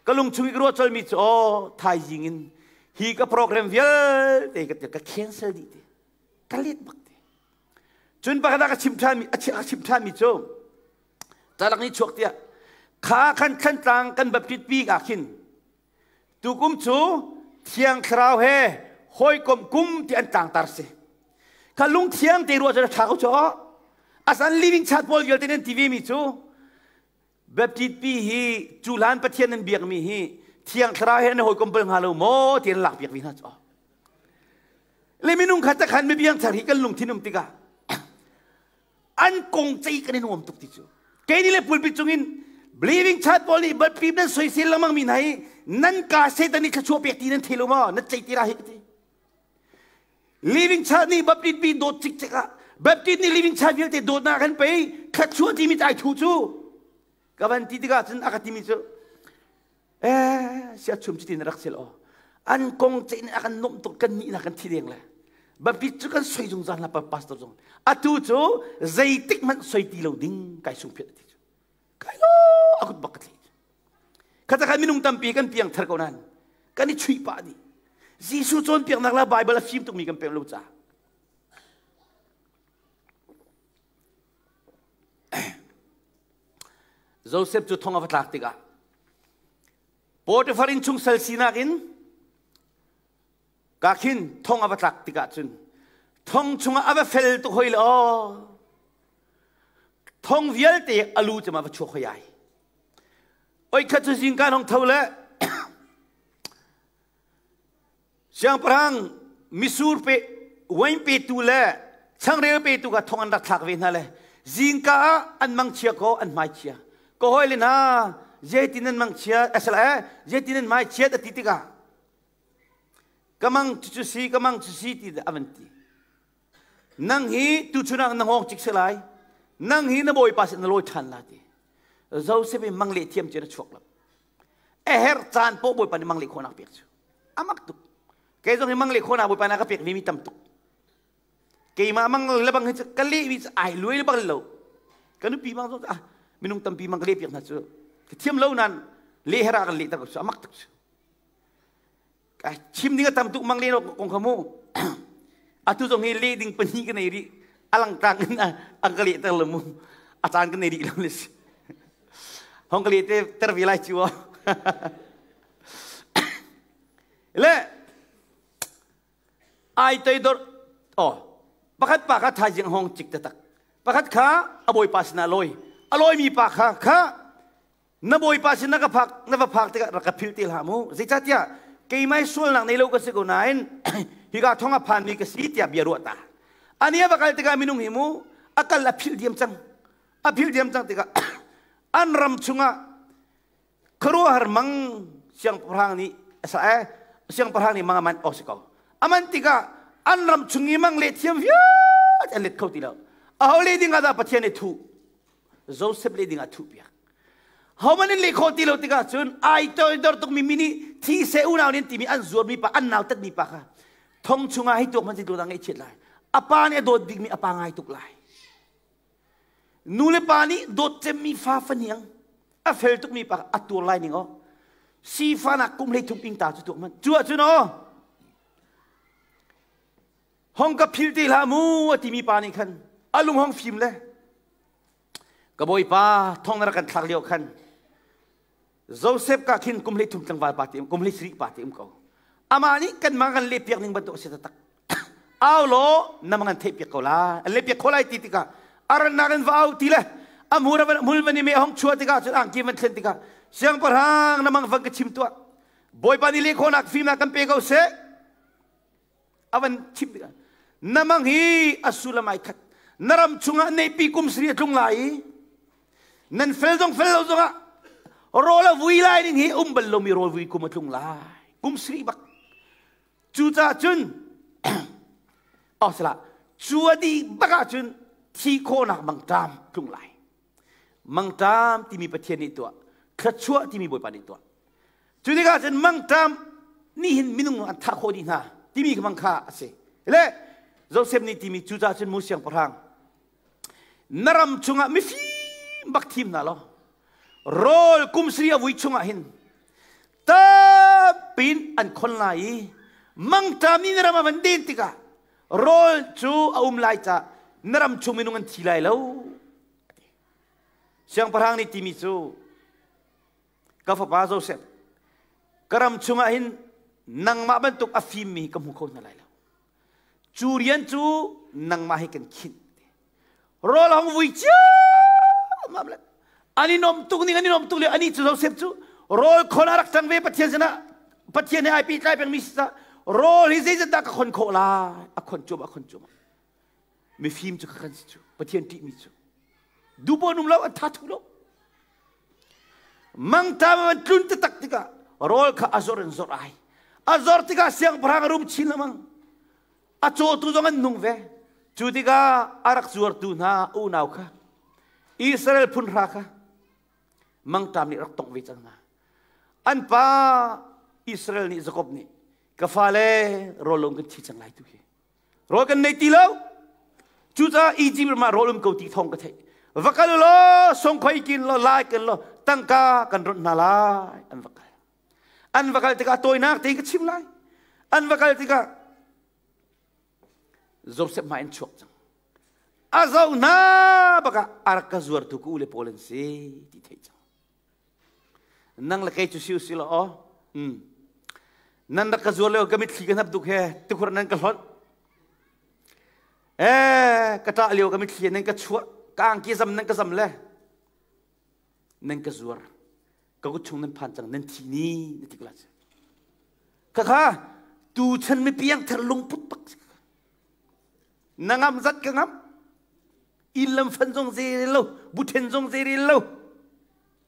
Speaker 1: ka lung chung i ka ruah colmi cu aw thaizing in hi ka program vialte ka ka cancel dih te ka let bak te cun pakhat ah ka chim ṭhanmi a ka chim ṭhanmi cu calak nih chuak tiah kha khan thlantlang kan baptist bik ah khin Tukum cu Thiang Thlarau he hawikom kum ti an tlangtar si. Kha lungthiang te ruah cu ṭha ko cu. Asan living chat pawl vialte nan ti ve mi cu Baptist pi hi cu hlan Pathian nan biak mi hi Thiang Thlarau he an hawikom bal hnga lo maw ti an lak piak ve hna cu. Le minung khat khan mi biang thar hi kan lungthin um tikah. An kong cei kan i nuam tuk ti cu. Kei nih le pulpit cungin believing church pawl nih biapi nan soisel lengmang mi hna hi nan ka Satan nih thluachuah pek ti nan thei lo maw? Na cei ti ra hi ka ti. Living church nih Baptist mi dawt cikcek ah Baptist nih living church vialte dawtnak kan pei thluachuah timi ai thu cu ka van ti tikah cun a ka timi cu eh sia chum cutin rak sil aw an kong ceih nih a kan nuamh tuk kan nih na kan thi deng le Baptist cu kan soi zungzal na pastor zong atu cu zeitik hmanh soi ti lo ding kai sung phiat ti cu kai lo akut bak ka thli khata khan minung tampi kan piang thar ko nan kan i chuih pah dih Jesuh cawnpiaknak la Bible a fim tukmi kan pem lo ca Joseph cu thong a va tlak tikah Potiphar innchung sal sinak in ka khin thong a va tlak tikah cun thong chungah a va fel tuk hoi le aw thong vialte a lu cuma va chuak hoi ai oi khat cu zingka hong tho le Siangpahrang misur pe wine petu le changreu petu kha thong an rak thlak ve hna le zingka ah an mangchia ko an hmaichia ka hawile hna zeitin nan mangchia asala eh zeitin nan hmaichiat a ti tikah ka mang cu si ka mang cu si ti a van ti nang hi tuchun ah na ngawk cik se lai nang hi na bawipa sin na lawi ṭhan la ti Joseph i mang le thiam cu na chuak lo a herh caan poh bawipa nih mang leh khawhnak pek cu amak tuk kei zong hi mang leh khawhnak bawipa nih a ka pek mi tam tuk keimah mang le bang hi ka leh mi ai luai le bang lo ka nupi mang zong ah minung tampi mang ka leh piak hna cu ka thiam lo nan leh hera kan leh tak cu amak tuk cu chim ding a tam tuk mang le kong kha mu atu zong hi leh ding pahnih ka nei rih alang tlang in an ka leh ter lo mu a caan ka nei rih lo le si hong ka leh te ter ve lai chu le ai toi dor oh pakhat pa kha thaizing hong cik tatak pakhat kha a bawipa sinah lawi a lawimi pa kha kha Na bawipa sin na ka phak na va phak tikah rak ka philh ti hlah mu. Zeicahtiah keimah sualnak nei lo ka si ko nain hika thong a phanmi ka si tiah bia ruah ta. Ani a va kal tikah minung hi mu a kal a philh diam cang. A philh diam cang tikah an ram chungah khuaruahhar mang siangpahrang nih siangpahrang nih mang a man awk si ko. A man tikah an ram chung i mang le thiam vialte an let kho ti lo. Aho le ding ah dah Pathian nih thuh? Joseph le dingah thuhpiak. Homan in leh khawh ti lo tikah cun ai toidor tukmi mi nih thi se unau nin timi an zuarmi pa an nautatmi pa kha thong chungah hei tuak hmanh si dawt ngaihchiat lai. A pa nih a dawt bikmi a pa ngai tuk lai. Nu le pa nih dawt cemmi fa fahniang a fel tukmi pa a tuar lai ning aw. Sifanak kum hlei thum ing ta cu tuak hmanh. Cu ahcun aw hong ka phil ti hlah mu a timi pa nih khan a lung hong fim le ka bawipa thong na rak kan thlak lio khan Joseph ka khin kum hlei thum tlangval pa ti kum hlei sarih pa ti um ko amah nih kan mang kan leh piak ning bantuk a si taktak au law na mang an theih piak ko lai an leh piak kho lai ti tikah arannak in va au ti le a hmur a hmul van i me hong chua tikah cun angki van thlen tikah siangpahrang na mang van ka chim tuah bawipa nih leh khawhnak fimnak kan pe ko seh a van chimh tikah na mang hi a sullam ai khat na ram chungah neipi kum sari a tlung lai i nan fel zong fel lo zongah rawl a vui lai ning hi um bal lomi rawl vui kum a tlung lai kum sari bak cucaah cun oh salah cu a dih bak ahcun thi khawhnak mangṭam tlung lai mangṭam timi Pathian nih tuah thluachuah timi Bawipa nih tuah cu tikah cun mangṭam nih hin minung an thah khawh dih hna timi mang kha a si le Joseph nih timi cucaah cun mu siangpahrang na ram chungah mifim bak thim hna law rawl kum sari a vui chungah hin tampin an khon lai i mangṭam nih na ram a van den tikah rawl cu a um lai ca na ram chung minung an thi lai lo siangpahrang nih timi cu ka fapa Joseph ka ram chungah hin nangmah bantuk a fimmi ka hmu kho hna lai lo cu rian cu nangmah hi kan khinh rawl hong vui ciammam le an i nom tuk ning an i nom tuk le ani cu Joseph cu rawl khon a rak cang ve Pathian sinah Pathian he ai pehtlai pengmi si ca rawl hi zeizat dah ka khon khawh lai a khon cuam a khon cuam mifim cu kan si cu Pathian ṭihmi cu. Dubo num lo, an tha thu lo. Mangṭam an tlun taktak tikah rawl kha a zor in zor ai. A zor tikah siangpahrang a rum chin lengmang. A cawtu zong an nung ve. Cu tikah a rak zuartu hna unau kha Israel phun hra kha mangṭam nih rak tongh ve cang hna. An pa Israel nih Jakob nih ka fale rawl lung kan thi cang lai tu hi. Rawl kan nei ti lo. Cucaah Egypt ram ah rawl um ko ti thawng ka theih. Va kal law songkhoi kin law lai kin law tangka kan ronh hna lai an va kal. An va kal tikah tawinak tein ka chim lai. An va kal tikah Joseph hmai in chuak cang. A zoh hna bakah a rak ka zuartu ka u le pawl an si ti theih cang. Nang le kei cu si usih law aw. Nan rak ka zuar lio ka mitthli ka hnap duk he tikhur nan ka hlonh. Eh ka ṭah lio ka mitthli nan ka chuah ka angki zam nan ka zam le nan ka zuar ka kut chung nan phan cang nan thi ni na ti la Khakha tu chan mi piang thar lungput bak na ngam zat ka ngam inn lam fan zong zei lo buthen zong zei rel lo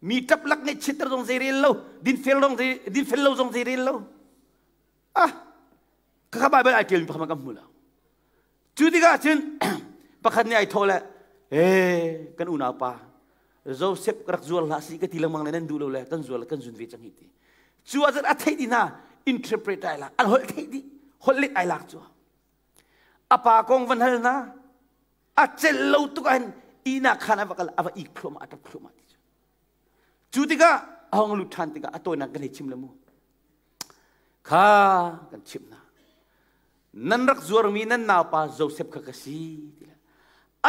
Speaker 1: mi ṭap lak ngaihchiatter zong zei rel lo dinfel zong zei dinfel lo zong zei rel lo ah khakha Bible ai ṭialmi pakhat kan hmu lo cu tikah cun pakhat nih ai thawh le eh kan unau pa Joseph rak zuar hlah si ka ti lengmang le nan duh lo le kan zuar le kan zun ve cang hi ti cu ah cun a theih dih hna interpret ai lak an holh theih dih holh let ai lak cu a pa kong van hal hna a celh lo tuk ahhin ihnak khan a va kal a va ik thluahmah a ṭap thluahmah ti cu cu tikah a hong lut ṭhan tikah a tawinak kan hei chim le mu kha kan chimh hna nan rak zuarmi nan naupa Joseph kha ka si ti le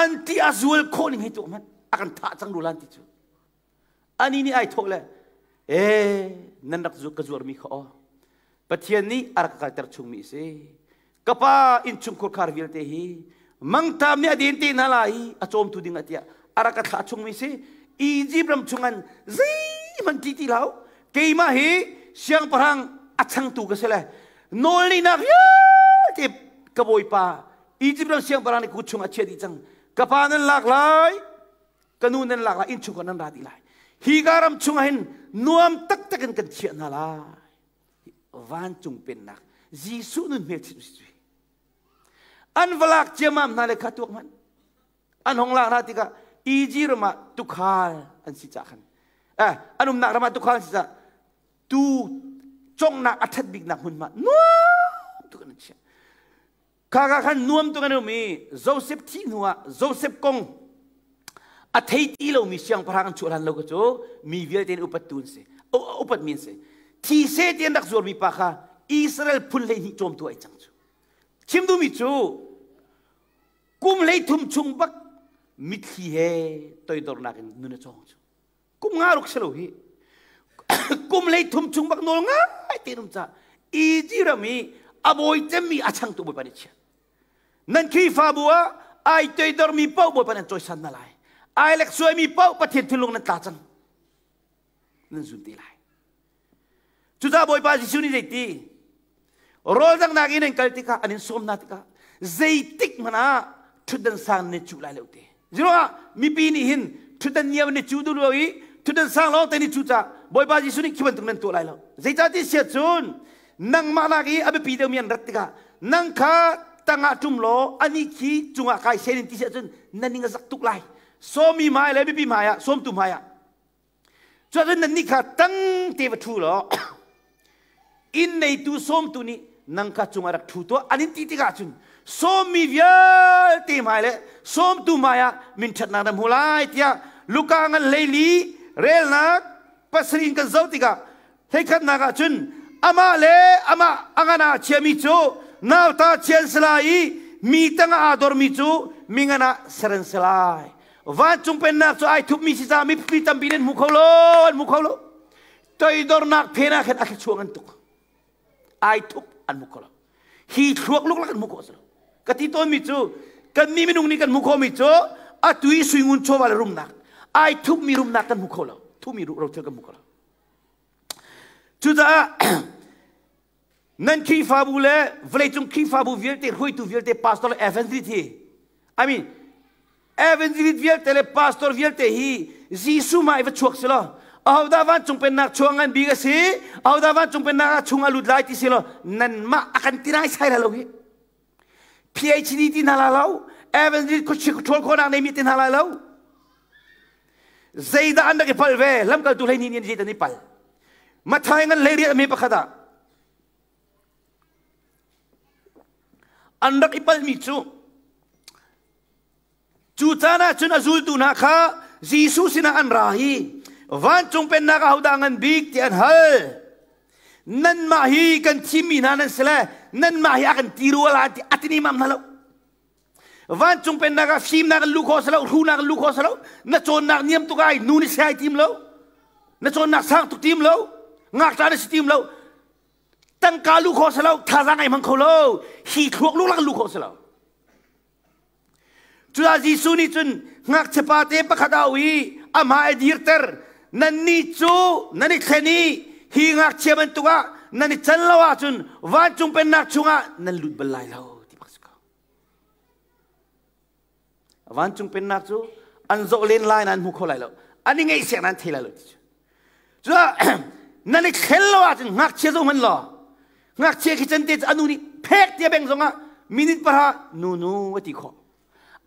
Speaker 1: an ti a zual khawh ning hei tuah hmanh a kan thah cang lu lan ti cu Ani nih ai thawh le ee nan rak ka zuarmi kha aw Pathian nih a rak kalter chungmi a si. Ka pa innchungkhur khar vialte hi mangṭam nih a den te hna lai i a cawmtu ding ah tiah a rak ka thlah chungmi si. Egypt ram chungan zeihmanh ṭih ti hlah keimah hi siangpahrang a changtu ka si le nawlneinak vialte ka bawipa Egypt ram siangpahrang nih kut chung a chiah dih cang. Ka pa nan lak lai ka nu nan lak lai innchungkhar nan ra dih lai hi ka ram chungah hin nuam taktak in kan chiah hna lai vancung pennak Jesuh nun hmelchim si cui an va lak ciamam hna le kha tuak hmanh an hong lak hna tikah Egypt ram ah tukhal an si cah khan eh an umnak ram ah tukhal an si cah tu congnak a ṭhat biknak hmunhma nuam tuk an chiah Kha ka khan nuam tuk an um i Joseph thih hnuah Joseph kong a thei ti lomi siangpahrang an chuah hlan lo kha cu mi vialte nih upattu an si upatmi an si thi se ti an rak zuarmi pa kha Israel phun 12 cawmtu ai cang cu chim duhmi cu kum 33 chung bak mitthli he toidornak in nun a cawng cu kum nga ruk si lo hi kum 33 chung bak nawl ngai te um ca Egypt ram i a bawi cemmi a changtu bawipa nih chia nan Khrihfabu ah ai toidormi paoh bawipa nan cawisan na lai ai lek suaimi paoh Pathian thinlung nan tla cang nan zun te lai Cucaah Bawipa Jesuh nih zeiti rawl danghnak in an kal tikah an in sawm hna tikah zeitik hmanh ah ṭhutdan sang nan cuh lai lo te. Ziruangah mipi nih hin ṭhutdan niam an i cuh duh lo i ṭhutdan sang lawng te nih cu cah Bawipa Jesuh nih khi bantuk nan tuah lai lo. Zeicah ti siah cun nangmah nak i a biapi deuhmi an rat tikah nang kha tangah ṭum law anih khi cungah kai sen in ti siah cun na ning a zak tuk lai. Sawmi hmai le mipi hmai ah sawmtu hmai ah Cun nannih kha tang te va ṭhu law inn neitu sawmtu nih nang kha cungah rak ṭhu tuah an in ti tikah cun sawmmi vialte hmai le sawmtu hmai ah minṭhatnak na hmu lai tiah Luka ngan 14 relnak 7 in kan zoh tikah 11nak ah cun amah le amah a ngan ah chiami cu nauta chian si lai i mi tangah aa dormi cu mi ngan ah ser an si lai. Vancung pennak cu ai thupmi si caah mipi tampi nih an hmu kho lo, an hmu kho lo. Toidornak phen ah khan a thluachuah ngan tuk. Ai thup an hmu kho lo. Hi thluak luklak an hmu khawh si lo. Ka ti tawnmi cu kannih minung nih kan hmu khawhmi cu atu i suingun chawva le rumnak ai thupmi rumnak kan hmu kho lo. Thupmi rothil kan hmu kho lo. Cucaah nan Khrihfabu le vawleicung Khrihfabu vialte hruaitu vialte pastor le evangelist hi I mean. Evangelist vialte le pastor vialte hi Jesuh hmai va chuak si law ahodah vancung pennak chuang ngan bik a si ahodah vancung pennak ah chung a lut lai ti si law nanmah a kan ti nai sai la lo hi PhD ti hna la lo evangelist khuachia control khawhnak nei mi ti hna la lo zeidah an rak i pal ve lamkaltu hlei ni nih zeidah an i pal Mathai ngan hlei riat mi pakhat ah an rak i palmi cu cu caan ah cun a zultu hna kha Jesuh sinah an ra i vancung pennak ahodah ngan bik ti an hal. Nanmah hi kan thimmi hna nan si le nanmah hi a kan ti rua la ti a ti mam hna lo. Vancung pennak ah fimnak in luh khawh si lo, hrunak in luh khawh si lo, na cawnnak niam tuk ai, nu ni si ai tim lo, na cawnnak sang tuk tim lo, ngakṭah na si tim lo, tangka luh khawh si lo, thazaang ai hmang kho lo, hi thluak luklak luh khawh si lo. Cuah Jesuh nih cun ngakchia pate pakhat a auh i amah a dirter. Nannih cu nan i thlen i hi ngakchia bantuk ah nan i can lo ahcun vancung pennak chungah nan lut bal lai lo ti bak si ko. Vancung pennak cu an zoh len lai nain hmu kho lai lo. An i ngaihsiak nain thei lai lo ti cu. Cuah nan i thlen lo ahcun ngakchia zoh hmanh law ngakchia khi can te cu anu nih phek tia beng zongah minute pahra nu nu a ti khawh.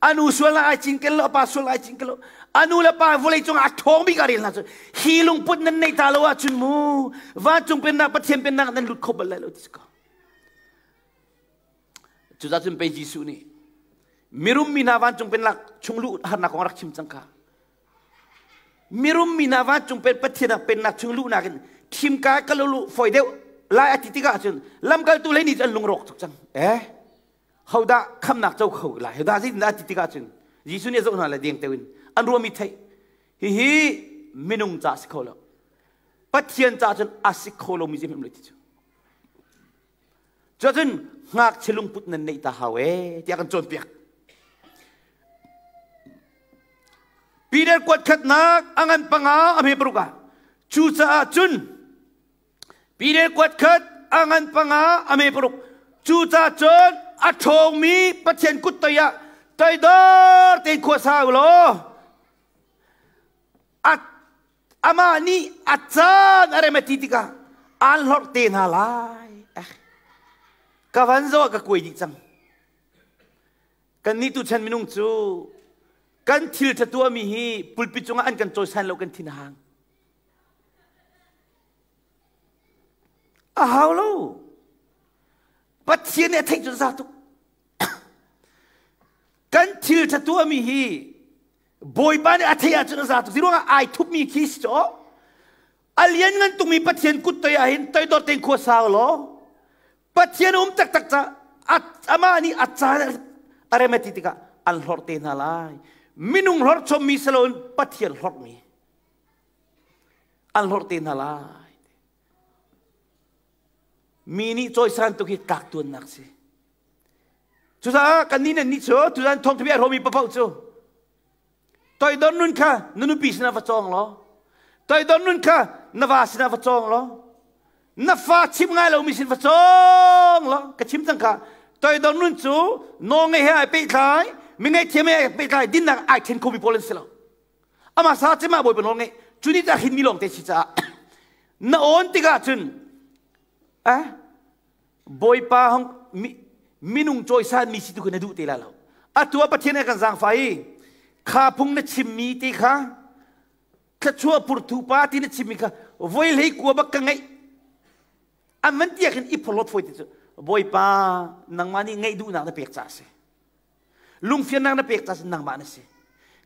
Speaker 1: Anu sual na ai cinken lo, pa sual ai cinken lo. Anu le pa vawlei cungah a ṭhawng bik a rel hna cu hi lungput nan neih ta lo ahcun mu vancung pennak Pathian pennak nan lut kho bal lai lo ti si ko. Cucaah cun pei Jesuh nih mirum mi hna vancung pennak chung luh harnak kong a rak chim cang kha. Mirum mi hna vancung pen Pathian ah pennak chung luhnak in thimka ka lu fawi deuh lai a ti tikah cun lamkaltu lei nih cun an lungrawk tuk cang. Eh hodah khamnak co kho lai hodah zeitindah a ti tikah cun Jesuh nih a zoh hna le deng teuin an ruahmi theih hihi minung ca si kho lo Pathian ca cun a si kho lomi zeihmanh lo ti cu Cuacun ngakchia lungput nan neih ta hau ee tiah kan cawnpiak. Peter kuat khatnak a ngan panga a hme paruk ah cucaah cun Peter kuat khat a ngan panga a hme paruk cucaah cun a ṭhawngmi Pathian kut toi ah toidor tein khua sa u law a Amah nih a caan a rem a ti tikah aan hlorh te hna lai. Eh, ka van zoh ah ka kuai dih cang. Kannih tuchan minung cu kan thil ṭha tuahmi hi pulpit cungah an kan cawisan lo kan thin a hang. A hau lo. Pathian nih a theih cu za tuk. Kan thil ṭha tuahmi hi Bawipa nih a theih ahcun a za tuk. Ziruangah ai thupmi khi si cu a lianngan tukmi Pathian kut toi ah hin toidor tein khua sau law Pathian um taktak ca amah nih a caan a rem a ti tikah an hlorh te hna lai. Minung hlorh chommi si loin Pathian hlorhmi an hlorh te hna lai. Mi nih cawisan tuk hi tlak tuannak si. Cucaah kannih nan nih cu tuzan thawngthabia hromi papaoh cu toidor nun kha na nupi sinah va cawng law toidor nun kha na va sinah va cawng law na fa chim ngai lomi sin va cawng law ka chim cang kha toidor nun cu nawlngei he ai pehtlai mi ngaihthiam he ai pehtlai dinnak ai then khomi pawl an si lo amah sa cemah bawipa nawl ngeih cu ni ta hin mi lawng te si caah na awn tikah cun eh Bawipa hong minung cawisan mi si tu na duh te la lo. Atu ah Pathian he kan zaangfah i kha phung na chimmi te kha thluachuah purtu pa ti na chimmi kha voi hlei kua bak ka ngeih an van tiak in i phorhlawt fawi ti cu Bawipa nangmah nih ngeih duhnak na pek caah a si lungfiannak na pek caah si nangmah na si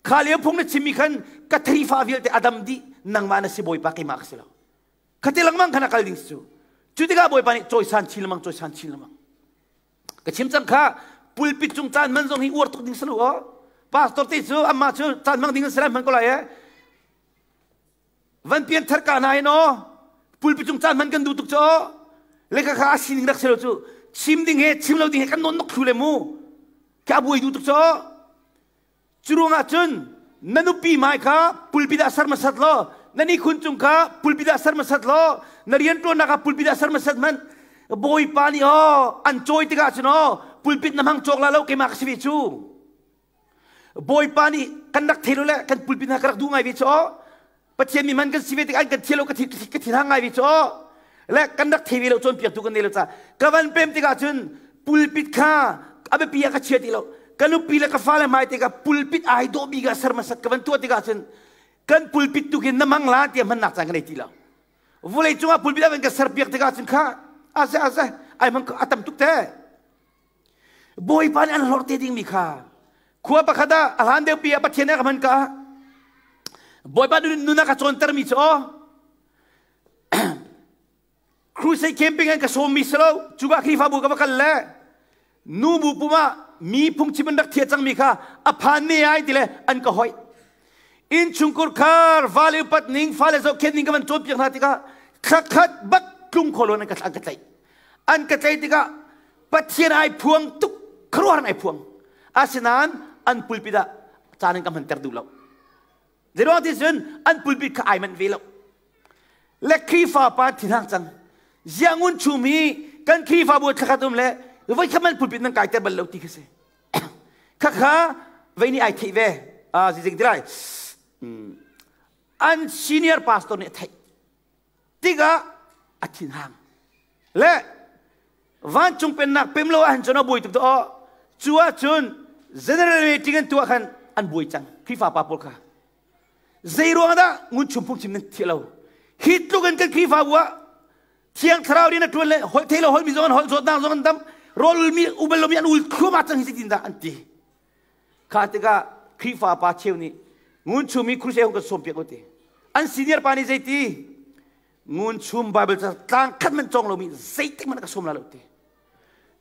Speaker 1: kha lio phung na chimmi khan ka theifa vialte adam dih nangmah na si Bawipa keimah ka si lo Khati lengmang khan a kal ding cu. Cu tikah Bawipa nih cawisan chin lengmang, cawisan chin lengmang. Ka chim cang kha pulpit cung caan man zong hi uar tuk ding si lo aw. Pastor te cu amah cu caan hmang ding an si lai hman ko lai e. Van pian thar ka hna hin aw. Pulpit cung caan hman kan duh tuk cu aw. Le kha kha a sining rak si lo cu. Chim ding he chim lo ding he kan nawn nok thlu le mu. Ka buai duh tuk cu aw. Curuangah cun na nupi hmai kha pulpit ah ser hmasat law na nikhun cung kha pulpit ah ser hmasat law na rianṭuannak ah pulpit ah ser hmasat hmanh Bawipa nih aw an cawi tikah cun aw pulpit na hmang cawk la lo keimah ka si ve cu. Bawipa nih kan rak thei lo le kan pulpit hna ka rak duh ngai ve cu Pathian mi man kan si ve tik an kan thial lo ka thin hang ngai ve cu le kan rak thei ve lo cawnpiaktu kan nei lo ca ka van pem tikah cun pulpit kha a biapi ah ka chia ti lo ka nupi le ka fale hmai tikah pulpit ai dawh bik ah ser hmasat ka van tuah tikah cun kan pulpit tu khi na mang la tiah hmannak caan ka nei ti lo vulei cungah pulpit a van ka serpiak tikah cun kha ase ase ai hmang a tam tuk te Bawipa nih an hlorh te dingmi kha khua pakhat ah a hlan deuhpi ah Pathian nih a ka hman ka Bawipa nun a ka cawntermi cu aw crusade camping an ka sawmmi si lo cuka Khrihfabu ka va kal le nu bu pum ah mi phungchim an rak thia cangmi kha a phan ne ai ti le an ka hoih innchungkhur khar vale upat ning fale zohkhenh ning ka van cawnpiak hna tikah thlakhat bak tlung kho lo an ka tlaih an ka tlaih tikah Pathian ai phuang tuk khuaruahhar ai phuang asinain an pulpit ah caan in ka hmanter duh lo zeiruang ti cun an pulpit kha ai manh ve lo le Khrihfa pa thinhang cang ziangun chum hi kan Khrihfabu thlakhat um le voi khat man pulpit nan kai ter bal lo ti kha si khakha vei nih ai theih ve a zing ti lai an senior pastor nih a theih tikah a thinhang le vancung pennak pem lo ahhin cun a buai tuk aw cu ahcun general meeting an tuah khan an buai cang Khrihfa pa pawl kha zei ruang dah ngun chum phungchim nan thiah lo hi tluk in kan Khrihfabu ah thiang thlarau rian a ṭuan le holh thei lo holh mi zong an holh zawtnak zong an dam rawl ulmi ubal lomi an ul thluahmah cang hi zeitin dah an ti Kha tikah Khrihfa pa cheu nih ngun chum i crusade hung kan sawmpiak u ti. An senior pa nih zeiti ngun chum Bible ca tlang khat man cawng lomi zeitik man ka sawm la lo ti.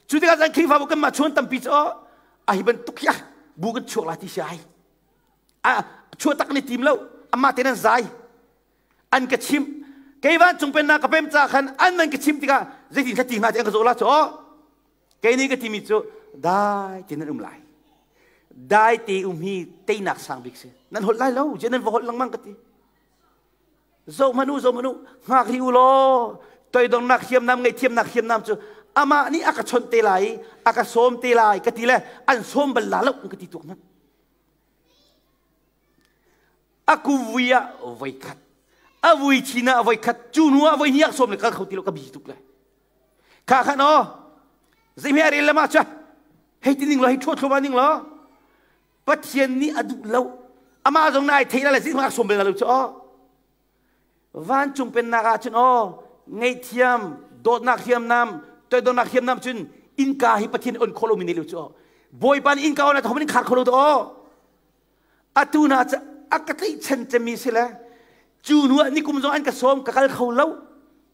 Speaker 1: Cu tikah cun Khrihfabu kan mah chuan tampi cu a hi bantuk hi bu kan chuak la ti si ai. A chuah tak ni tim lo amah te nan zai an ka chim kei vancung pennak ka pem ca khan an nan ka chim tikah zeitin kha ti hnga ti an ka zawh la cu Kei nih ka timi cu dai te nan um lai. Dai te um hi teinak sang bik si. Nan holh lai lo, je nan va holh lengmang ka ti. Zoh hmanh u, zoh hmanh u, hngak rih u law, toidornak hriamnam ngaihthiamnak hriamnam cu amah nih a ka chawnh te lai, a ka sawm te lai ka ti le an sawm bal la lo ka ti tuak hmanh. A kuvui ah voi khat, a vui chin ah voi khat, cu hnu ah voi hnih ah sawm le kal kho ti lo ka bi tuk le. Kha khan aw zeihme a rel le ma cha hei ti ning lo hei ṭhuat thluahmah ning law Pathian nih a duh lo amah zong na ai theih la le zeihmanh a sawm bal lo cu aw vancung pennak ah cun aw ngaihthiam dawtnak hriamnam toidornak hriamnam cun innka hi Pathian on khawh lomi ne lo cu aw Bawipa nih innka on a thom in khar kho lo to aw atu na cu a ka tlaihchan cemmi si le cu hnu ah nikum zong an ka sawm ka kal kho lo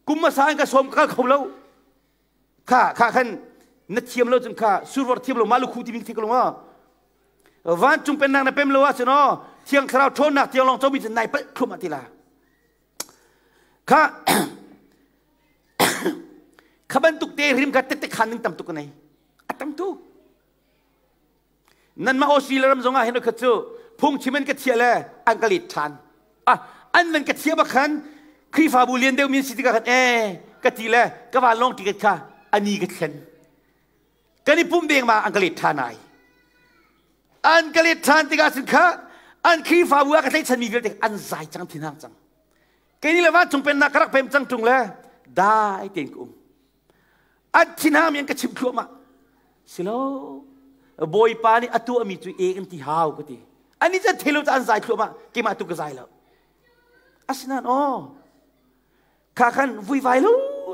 Speaker 1: kum hmasa an ka sawm ka kal kho lo kha kha khan na thiam lo cun kha survor thiam lo mah lukhu timi thik lo vancung pennak na pem lo ahcun aw thiang thlarau ṭhawnnak tiang lawng comi cun nai palh thluahmah ti la kha kha bantuk te rim kha tette khan ning tam tuk ka nei a tam tuk Nanmah Australia ram zongah hin kha cu phungchim an ka thiah le an ka let ṭhan. Ah, an van ka thiah bak khan Khrihfabu lian deuh mi si tikah khan eh ka ti le ka vanlawng ticket kha ani ka thlen. Kan i pum deng ma an ka let ṭhan ai. An ka let ṭhan tikah cun kha an Khrihfabu ah ka tlaihchan mi vialte an zai cang thinhang cang. Kei nih le vancung pennak ka rak pem cang ṭung le dai tein ka um. An thinhang mi an ka chimh thluahmah. Silo, Bawipa nih a tuahmi cu e kan ti hau ka ti. Ani cu thei lo an zai thluahmah, keimah tu ka zai lo. Asinain aw, kha khan vuivai lo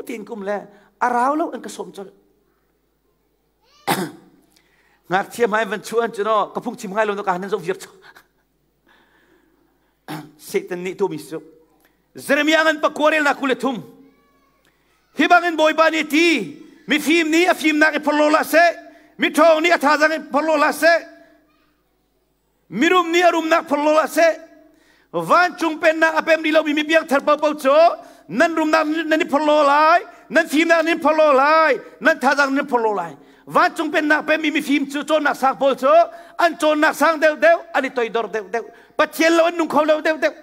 Speaker 1: tiin kum le a rau lo an ka sawm colh. Ngakchia hmai van chuan cu no ka phung chim ngai lo no ka nan zoh viar Satan nih tuahmi cu Jeremiah ngan pakua relnak 23 hi bangin Bawipa nih ti mifim nih a fimnak i phorhlaw hlah seh miṭhawng nih a thazaang i phorhlaw hlah seh mirum nih a rumnak phorhlaw hlah seh vancung pennak a pem rih lomi mi piangthar paohpaoh cu nan rumnak nan i phorhlaw lai nan fimnak nan i phorhlaw lai nan thazaang nan i phorhlaw lai Vancung pennak pemi mifim cu cawnnak sang pawl cu an cawnnak sang deuhdeuh an i toidor deuhdeuh Pathian lo an nung kho lo deuhdeuh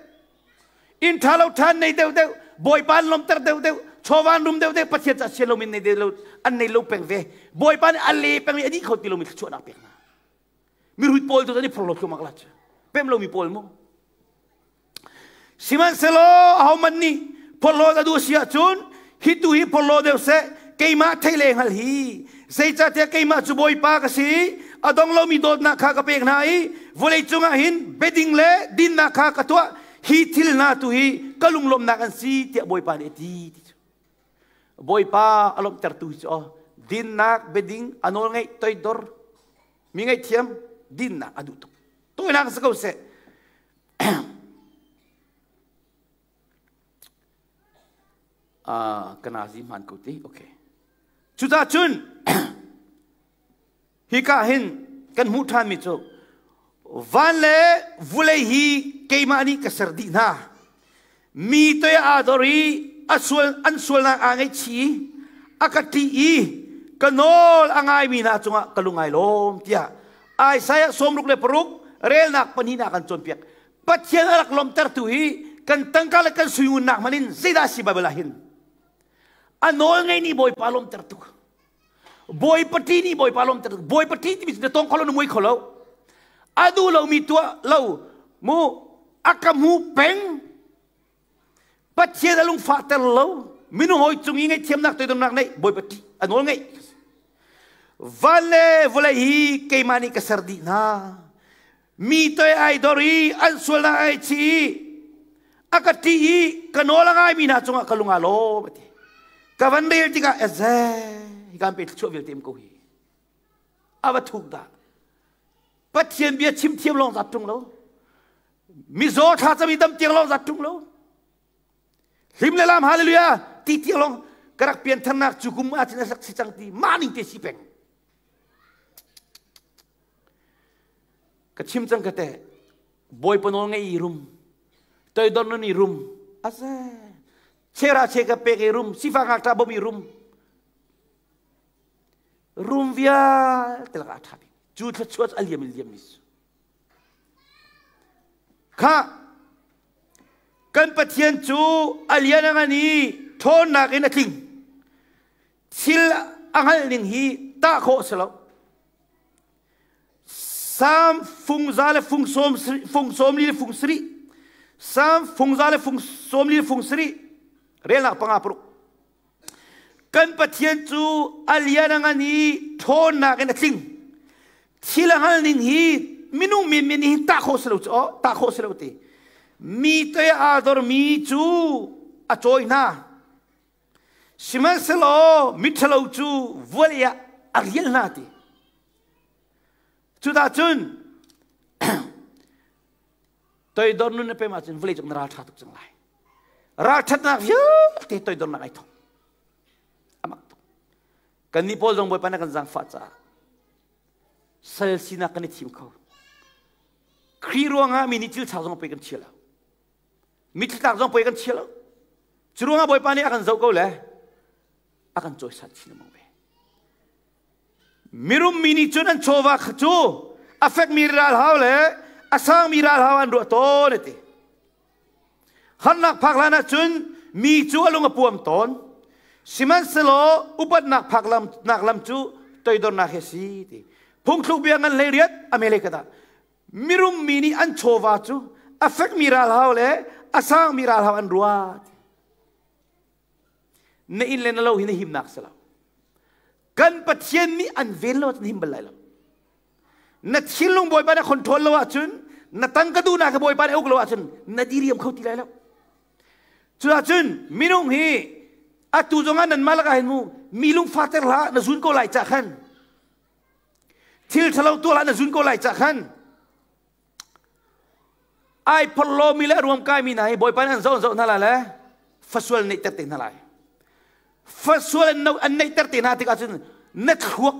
Speaker 1: inn ṭha lo ṭhan nei deuhdeuh Bawipa an lawmter deuhdeuh chawva an rum deuhdeuh Pathian ca sian lomi nei lo an nei lo peng ve Bawipa nih a le peng i a dih kho ti lomi thluachuahnak pek hna. Mihrut pawl tu an i phorhlawt thluahmah la cu. Pem lomi pawl mu. Sihmanhsehlaw ahohmanh nih phorhlawt a duh si ahcun hi tu hi phorhlaw deuh seh, keimah theih le hngalh hi. Zeicahtiah keimah cu Bawipa ka si i a dong lomi dawtnak kha ka pek hna i vawlei cungah hin biading le dinnak kha ka tuah. Hi thil hna tu hi ka lunglawmhnak an si tiah Bawipa nih a ti. Bawipa a lawmhtertu cu aw dinnak, biading, a nawlngaih, toidor, mi ngaihthiam, dinnak a duh tuk. Tawinak si ko seh. Kana zi hmaan ko ti okay cucah cun hika hin kan hmuh ṭhanmi cu van le vulei hi keimah nih ka ser dih hna mi toi aa dor i a sual an sualnak aa ngaihchih i a ka ṭih i ka nawl a ngaimi hna cungah ka lung ai lawm tiah Isaiah 66 relnak pahnihnak kan cawnpiak. Pathian a rak lawmtertu hi kan tangka le kan suingunnak hmanh in zeidah si Bible ah hin a nawl ngei nih Bawipa lawmtertu Bawipa ṭih nih Bawipa lawmtertu Bawipa ṭih timi cu na tawng kho lo na muai kho lo a duh lomi tuah lo mu a ka hmu peng Pathian a lungfahter lo minung hawi cung i ngaihthiamnak toidornak neih Bawipa ṭih a nawl ngeih van le vawlei hi keimah nih ka ser dih hna mi toi ai dor i an sualnak ai chi i a ka ṭih i ka nawl a ngaimi hna cungah ka lung aa lawm a ti ka van rel tikah eze hi kan pe thluachuah vialte um ko hi a va thuk dah Pathian bia chim thiam lawng zat ṭung lo mizaw thlacam i dam tiang lawng zat ṭung lo hlim le lam hallelujah ti tiang lawng ka rak piantharnak cu kum ah cun a rak si cang ti mah ning te si peng ka chim cang ka te bawipa nawl ngei i rum toidor nun i rum ase chera che ka pek i rum sifak ngakṭah bom i rum rum vialte lakah a ṭha bik cu thluachuah a liam in liam mi cu kha kan Pathian cu a lian a ngan i ṭhawnnak in a tling thil a hngalh ning hi tah khawh a si lo Sam fung za le fung sawm fung sawm li le fung sarih Sam fung za le fung sawm li le fung sarih relnak panga paruk Kan Pathian cu a lian a ngan i ṭhawnnak in a tling. Thil a hngal ning hi minung menmen nih hin tah khawh si lo cu aw, tah khawh si lo ti. Mi toi aa dormi cu a cawi hna. Sihmanhsehlaw miṭhalo cu vualei ah a rial hna ti. Cudah cun toidor nun na pem ahcun vawlei cung na ral ṭha tuk cang lai. Ralṭhatnak vialte toidornak ai thawk. Amak tuk. Kannih pawl zong Bawipa na kan zaangfah caah sal sinak kan i thim kho. Khrih ruangah mi nih cilchak zong pei kan chia lo. Mitthli tlak zong pei kan chia lo. Cu ruangah Bawipa nih a kan zoh ko le a kan cawisan chin lengmang ve. Mirum mi nih cun an chawva kha cu a fekmi ralhau le a sangmi ralhau an ruah tawn a ti. Harnak phak hlan ahcun mi cu a lung a puam tawn. Sihmanhsehlaw upatnak phak lam, nak lam cu toidornak hi a si ti. Phungthluk bia ngan hlei riat a mele ka dah. Mirum mi nih an chawva cu a fekmi ralhau le a sangmi ralhau an ruah. Na inn le na lo hi na himnak si lo. Kan Pathian nih an ven lo ahcun him bal lai lo. Na thinlung Bawipa na control lo ahcun na tangka duhnak hi Bawipa nih uk lo ahcun na diriam kho ti lai lo. Cuahcun minung hi atu zongah nanmah lakah hin mu mi lungfahter hlah na zun ko lai cah khan thil ṭhalo tuah hlah na zun ko lai cah khan ai phorhlomi le a ruamkaimi hna hi Bawipa nih an zoh an zoh hna lai le fasual neihter te hna lai. Fasual an, an neihter te hna tikah cun na thluak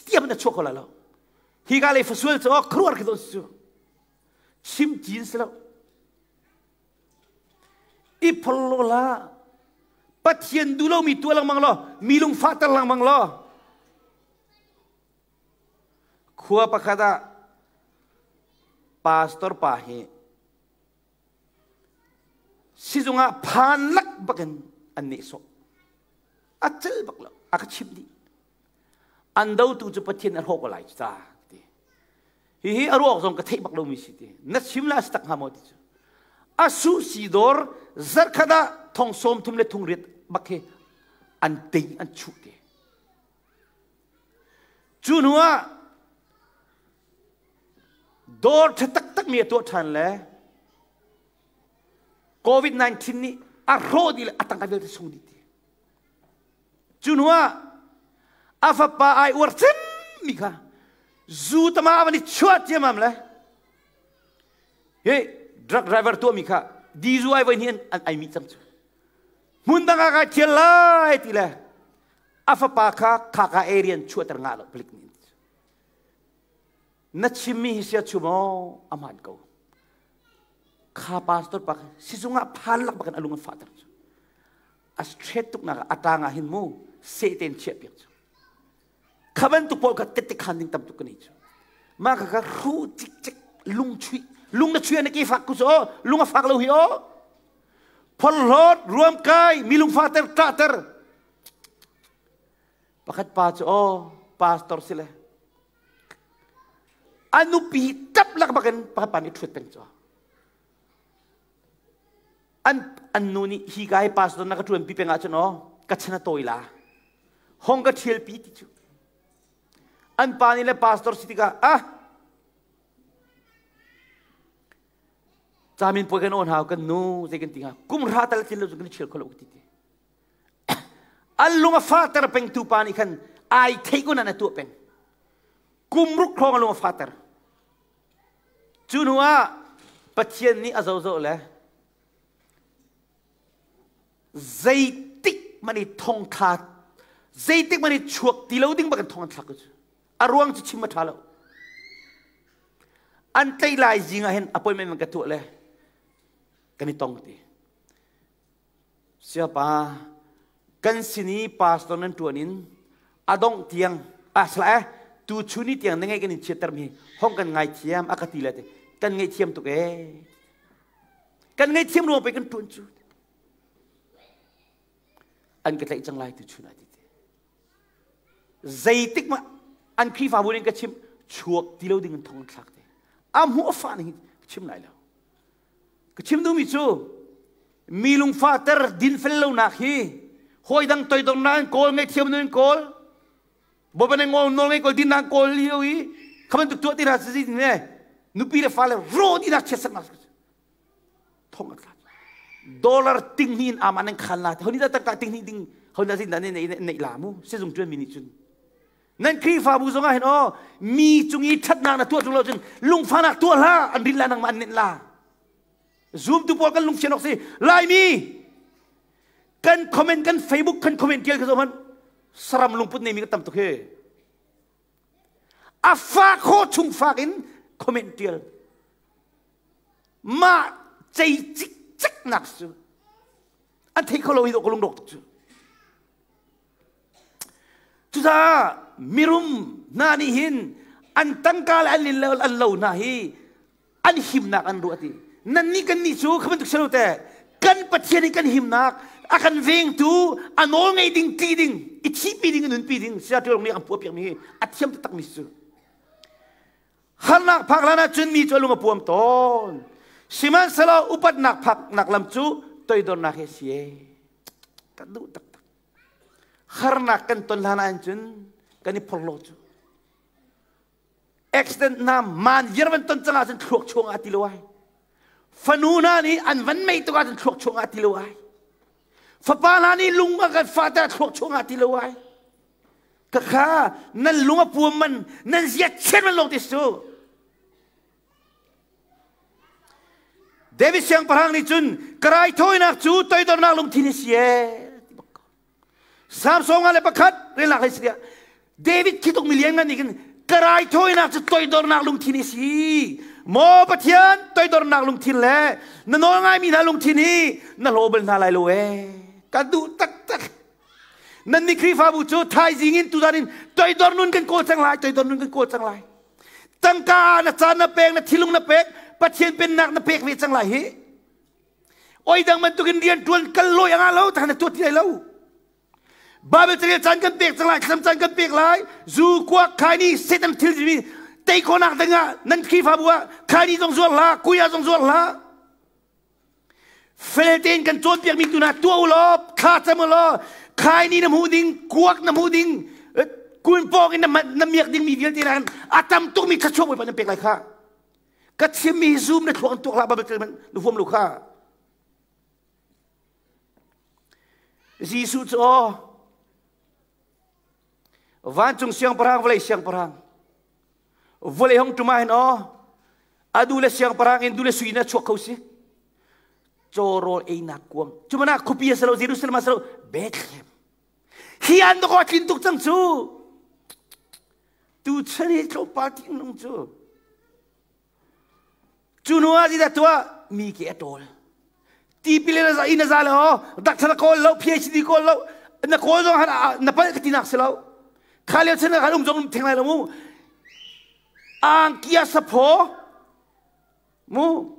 Speaker 1: tiam na chuak ko lai lo. Hi ka lei fasual cu oh khuaruahar khi cu chim cin si lo. I phorhlo la Pathian duh lomi tuah lengmang law mi lungfahter lengmang law Khua pakhat ah pastor pa hi sizung ah phan lak bakin an nehsawh. A cel bak lo, a ka chimh dih. An dotu cu Pathian a hrawk lai ca ti. Hihi a ruak zong ka theih bak lomi si ti. Na chim la si tak hnga maw ti cu. A su si dawr zarkhat ah thong sawm thum le thung riat bak hi an ting an chuh ti. Cu hnu ah dawr ṭha taktak mi a tuah ṭhan le COVID-19 nih a hrawh dih le a tangka vialte sung dih ti. Cu hnu ah a fapa ai uar cemmi kha zu tama a van i chuah ciamam le hi drug driver tuahmi kha dizu ai voi hnih an ai mi cang cu. Hmun dang ah kai thial lai ti le a fapa kha khaka area in chuahter ngah lo palik nih. Na chimmi hi sia chum aw a hmaan ko. Kha pastor pa sizung ah phan lak bakin a lung an fahter cu. A straight tuk nak a tang ah hin mu seh tein chiah piak cu. Kha bantuk pawl kha tette khan ding tam tuk ka nei cu. Mah kha kha hru cik cik lung chui lung na chui na ke fak ku cu aw lung a fak lo hi aw. Phorhlawt ruamkai mi lung fahter ṭahter pakhat pa cu aw pastor si le a nupi tap lak bakin pakhat pa nih ṭhuat peng cu an an nu nih hi ka hi pastor na ka ṭuan pi peng ahcun aw ka chan a tawi la hong ka ṭhial pi ti cu an pa nih le pastor si tikah ah camin puai kan on hau kan nu zei kan ti hnga kum hra tal thil lo cu kan i ṭhial kho lo ka ti ti An lung a fahter pengtu pa nih khan ai theih ko nan a tuah peng. Kum ruk hrawng a lung a fahter. Cu hnu ah Pathian nih a zohzoh le zeitik man i thong thla zeitik man i chuak ti lo ding bakin thong an thlak cu a ruang cu chim a ṭha lo an tei lai zing ah hin appointment man ka tuah le kan i tong ti Siapa kan sin i pastor nan ṭuan in a dongh tiang ah sala eh tu chun ni tiang na ngeih kan in chiatter mi hong kan ngaithiam a ka ti le te kan ngaihthiam tuk ee kan ngaihthiam ruang pei kan ṭuan cu an ka tlaih cang lai tu chun ah ti te zeitik mah an Khrihfabu ning ka chim chuak ti lo ding in thong an thlak te a hmuh a fa ning chim lai lo Ka chim duhmi cu mi lungfahter dinfel lonak hi hawi dang toidornak in kawl ngaihthiam in kawl bawipa nih ngol nawl ngei kawl dinnak kawl lio i kha bantuk tuah ti hna si ne nupi le fale ro dinak chiatsernak thong a tla dollar ting hnih in ama nan khan la honi da tangka ting hnih ding honi da zin da ne nei la mu sizung tuan mi nih cun Nan Khrihfabu zongah hin aw mi cung i ṭhatnak na tuah ṭung lo cun lungfahnak tuah hlah an rin la nangmah an nenh la. Zumtu pawl kan lungfian awk si Laimi kan comment kan Facebook kan comment tial ka zoh hmanh saram lungput neimi kan tam tuk hi. A fak kho chung fak in comment tial. Mah cei cikcek nak cu an thei kho lo hi dawh ka lungrawk tuk cu. Cucaah mirum hna nih hin an tangka le an lin an lo hna hi an himnak an ruah ti. Nannih kannih cu kha bantuk si lo te kan Pathian i kan himnak a kan vengtu a nawl ngei ding ṭih ding i thihpi ding i nunpi ding saya ṭial nih an puah piakmi hi a thiam taktakmi si cu. Harnak phak hlan ah cun mi cu a lung a puam tawn. Sihmanhsehlaw upatnak phaknak lam cu toidornak hi a si ee. Ka duh taktak. Harnak kan ton hlan ah cun kan i phorhlaw cu. Accident hna maan viar van ton cang ahcun thluak chuang ah ti lo ai. Fanu hna nih an van mei tuk ahcun thluak chuang ah ti lo ai. Fapa hna nih lung a kan fahter thluak chuang ah ti lo ai. Khakha nan lung a puam man nan zia chiat man lawng ti su. David siangpahrang nih cun ka raithawinak cu toidornak lungthin hi si ee. Psalm 101 relnak hlei si David khi tuk mi lian ngan nih khin ka raithawinak cu toidornak lungthin hi si. Maw Pathian toidornak lungthin le na nawl ngaimi hna lungthin hi na hlaw bal hna lai lo ee. Ka duh taktak. Nan nih Khrihfabu cu thaizing in tuzan in toidor nun kan kawl cang lai, toidor nun kan kawl cang lai. Tangka na caan na pek, na thilung na pek, Pathian pennak na pek ve cang lai hi. Oi dang bantukin rian tuan kal lawi anga lo, tak na tuat ti lai lo. Bible carel caan kan pek cang lai, thlam caan kan pek lai, zu kuak khai ni Satan thil mi Tei khawhnak ding ah nan Khrihfabu ah khaini zong zuar hlah, kuya zong zuar hlah. Fel tein kan cawnpiakmi tu hna tuah u law, thla cam u law, khaini na hmuh ding, kuak na hmuh ding, kun pawng in na miak dingmi vialte na a tam tukmi thluachuah Bawipa nan pek lai kha. Ka chimmi zoom na thluak an tuak hlah babel na huam lo kha. Jesuh cu aw vancung siangpahrang vawlei siangpahrang vawlei hong ṭum ah hin aw adu le siangpahrang in du le sui in a chuak kho si caw rawl einak kuang cu mana khuapi a si lo Jerusalem a si lo Bethlehem hi an dawk a tlin tuk cang cu tu chan hi tlawmpal ting nung cu Cu hnu ah zeidah tuah? Mi ke a ṭawl. Tipil in a in a za lo, doctor na kawl lo, PhD kawl lo, na kawl zong na palh ka tinak si lo. Kha lio chan khan um zong um theng lai lo mu. Angkia saphaw mu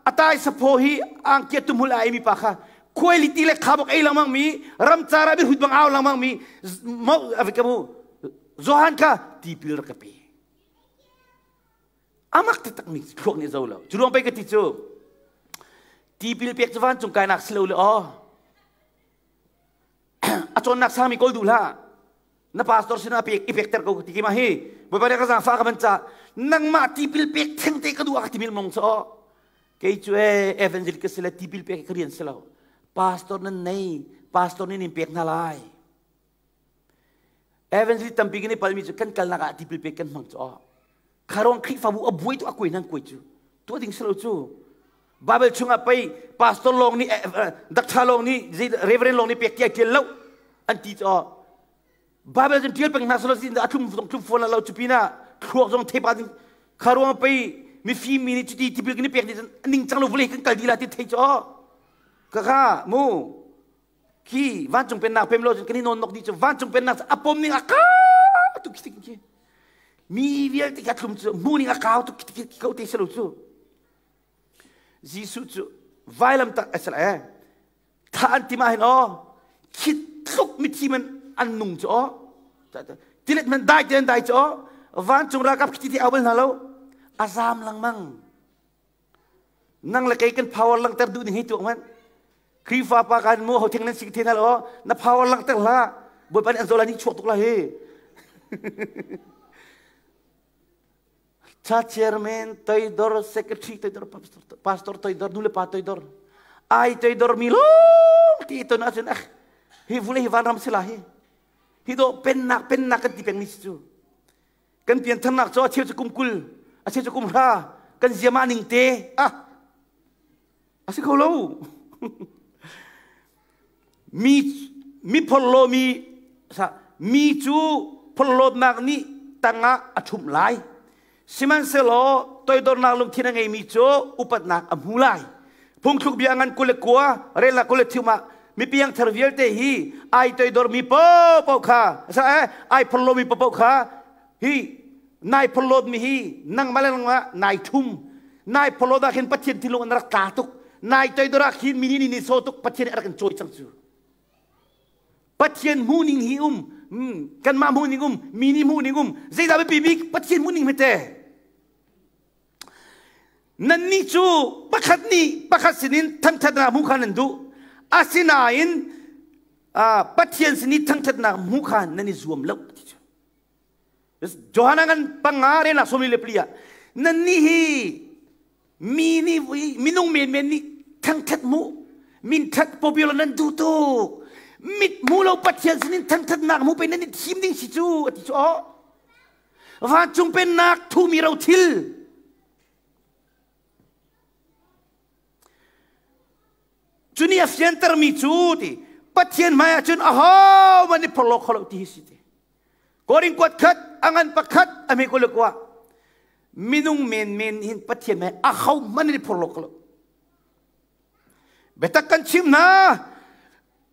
Speaker 1: atai saphaw hi angkia tumhul a mi pa kha khuailiti le khabok ei lengmang mi ramcar ah hut bang au lengmang mi mo avika mu Johan kha tipil rak ka pe. Amak taktak mi thluak nih zo lo. Cu ruang pei ka ti cu tipil pek cu vancung kainak si lo le aw a cawnnak sangmi kawl duh hlah na pastor sinah pek i pekter ko ti ki ma hi bawipa nih ka zaangfah ka van ca nangmah tipil pek theng te ka duh a ka ti mil mong cho kei cu e evangel ka si le tipil pek ka rian si lo pastor nan nei pastor nih nin pek hna lai Evangelist tampi kan i palmi cu kan kalnak ah tipil pek kan hmang cu kharong Khrihfabu a buai tu a kuai nan kuai cu tuah ding silo cu Bible chungah pei pastor lawng nih doctor lawng nih reverend lawng nih pek tiah tial lo an ti cu Bible cun tial peng hna silo sin a thlum zong thlum fawn lo cu pinah thluak zong thepa ding kharuang pei mifim mi nih cuti tipil kan i pek dih ning cang lo vawlei kan kal dih la ti thei cu ka kha mu Khi vancung pennak pem lo cun kan i nawn nok dih cu vancung pennak cu a pom ning a kau tuk khi khi mi vialte kha thlum cu hmu ning a kau tuk khi khi ko te selo cu Jesuh cu vailam tak a sel eh tha an ti ma hin aw khi tluk mithi man an nung cu aw tilet man dai te an dai cu aw vancung ralkap khi ti au bal hna lo a zam lengmang Nang le kei kan power langhter duh ning hi tuak hmanh. Khrihfa pa kan mu ho thing nan si the hna lo na power langhter hlah. Bawipa nih an zola nih chuak tuk la hi. Cha chairman toidor secretary toidor pastor toidor nu le pa toidor ai toidor mi long ti ton ahcun ah hi vule hi vanram sila hi hi do pennak pennak kan ti peng mi si cu Kan piantharnak cu a cheu cu kum 20, a cheu cu kum 10, kan ziamah ning te ah a si kho lo. Mi mi phorhlaw mi sa mi cu phorhlawtnak nih tangah a ṭhumh lai. Sihmanhsehlaw toidornak lungthin a ngeimi cu upatnak a hmu lai. Phungthluk bia ngan 29 relnak 23 ah mipiang thar vialte hi ai toidormi paohpaoh kha sa eh ai phorhlawmi paohpaoh kha hi nai phorhlawtmi hi nangmah le nangmah nai thum nai phorhlawt ah khin Pathian thinlung an rak tla tuk nai toidor ah khin mi nih ni so tuk Pathian nih a rak in cawi cang cu Pathian hmuhning hi um kanmah hmuhning um mi nih hmuhning um zeidah biapi bik Pathian hmuhning hmete Nannih cu pakhat nih pakhat sinin thangṭhatnak hmuh kha nan duh. Asinain Pathian sin i thangṭhatnak hmuh kha nan i zuam lo ti cu. Johan ngan panga renak 44 ah nannih hi mi nih minung menmen nih thangṭhat hmuh min ṭhat popular nan duh tuk mit hmu lo Pathian sinin thangṭhatnak hmu pe nan i thim ding si cu a ti cu aw Vancung pennak thumi rothil. Cu nih a fiantermi cu ti Pathian hmai ah cun ahohmanh nih phorhlaw kho lo ti hi si ti. Korin kuat khat a ngan pakhat a hme kul le kua minung menmen hin Pathian hmai ahohmanh nih phorhlaw kho lo. Biatak kan chim hna.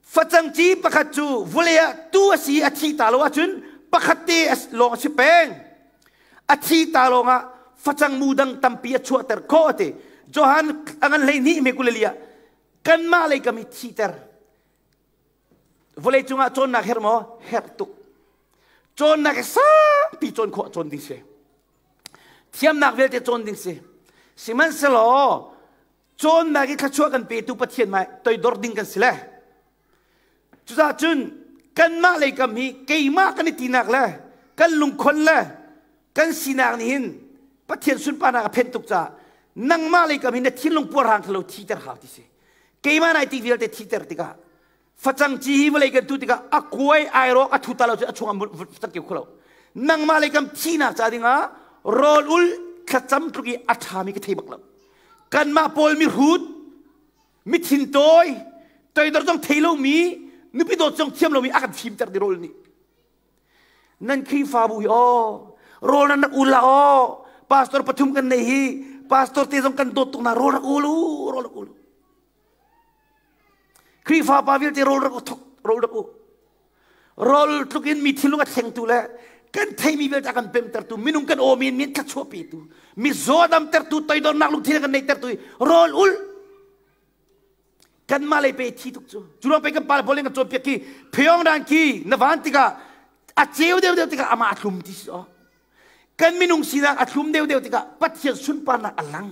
Speaker 1: Facang ci pakhat cu vawlei ah tu a si a thi ta lo ahcun pakhat te lawng a si peng. A thi ta lawng ah facang mu dang tampi a chuahter khawh a ti. Johan a ngan 12 me kulali ah kanmah lei kam hi thiter. Vawlei cungah cawnnak herh maw? Herh tuk. Cawnnak hi sangpi cawn khawh cawn ding si. Thiamnak vialte cawn ding si. Sihmanhsehlaw cawnnak i thluachuah kan petu Pathian hmai toidor ding kan si le. Cucaah cun kanmah lei kam hi keimah kan i tinak le kan lungkhon le kan sinak nih hin Pathian sunparnak a phenh tuk caah nangmah lei kam hi na thinlung puarhrang thalo thiter hau ti si. Keimah nai ti vialte thiter tikah facang ci hi vawlei kan tu tikah a kuai ai rawk a thu ta lo cu a chung ah facang keu kho lo. Nangmah lei kam thihnak ca dingah rawl ul thlacam tluk i a ṭhami ka thei bak lo. Kanmah pawl mihrut mi thintawi toidor zong thei lomi nupi dawt zong thiam lomi a kan fimter di rawl nih nan Khrihfabu hi aw rawl nan rak ul la aw pastor pathum kan nei hi pastor te zong kan dawt tuk na rawl rak ul u rawl rak ul Khrihfa pa vialte rawl rak u thok rawl rak u rawl tluk in mi thinlung a thlengtu le kan theimi vialte a kan pemtertu minung kan awmi in min thluachuah petu mi zaw damtertu toidornak lungthin a kan neihtertu rawl ul kanmah lei pe thi tuk cu cu ruang pe kan pal pawl in kan cawnpiak khi pheong dan khi na van tikah a ceu deuh deuh tikah amah a thlum ti si aw kan minung sinak a thlum deuh deuh tikah Pathian sunparnak a lang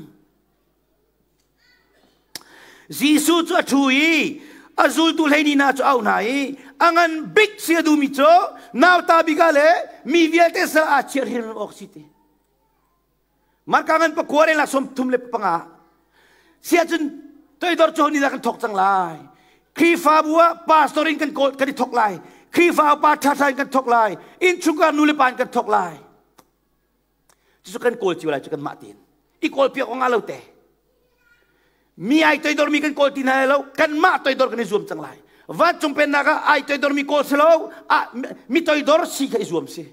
Speaker 1: Jesuh cu a ṭhu i a zultu 12 hna cu a auh hna i a ngan bik si a duhmi cu nauta bik ah le mi vialte sal aa chiah hrimhrim awk si ti. Marka ngan pakua le 35. Siah cun toidor cu ni dah kan thawk cang lai. Khrihfabu ah pastor in kan kawl kan i thawk lai. Khrihfa upa ṭhaṭha in kan thawk lai. Innchungkhar nu le pa in kan thawk lai. Cucu kan kawl cio lai cu kanmah tein. I kawl piak awk ngah lo te. Mi ai toidormi kan kawl ti hna lo, kanmah toidor kan i zuam cang lai. Vancung pennak ah ai toidormi kawl si lo, mi toidor si kha i zuam si.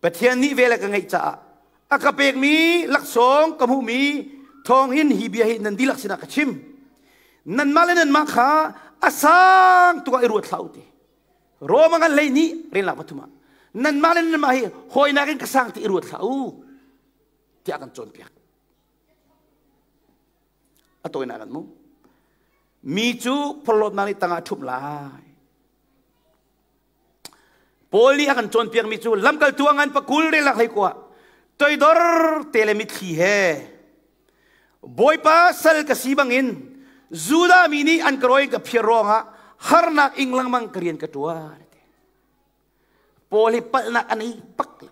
Speaker 1: Pathian nih vel a ka ngeih caah a ka pekmi laksawng ka hmuhmi thawng hin hi bia hi nan dihlak sinah ka chim. Nanmah le nanmah kha a sang tuk ah i ruat hlah u ti. Roma ngan hlei nih renlak pathum ah nanmah le nanmah hi hawinak in ka sang ti i ruat hlah u tiah kan cawnpiak. A tawinak kan mu. Mi cu phorhlawtnak nih tangah ṭhumh lai. Paul nih a kan cawnpiakmi cu lamkaltu a ngan pakul relak hlei kuah toidor te le mitthli he Bawipa sal ka si bangin Judah mi nih an ka rawi ka phiar ruangah harnak ing lengmang ka rian ka ṭuan. Paul hi palhnak an ei bak lo.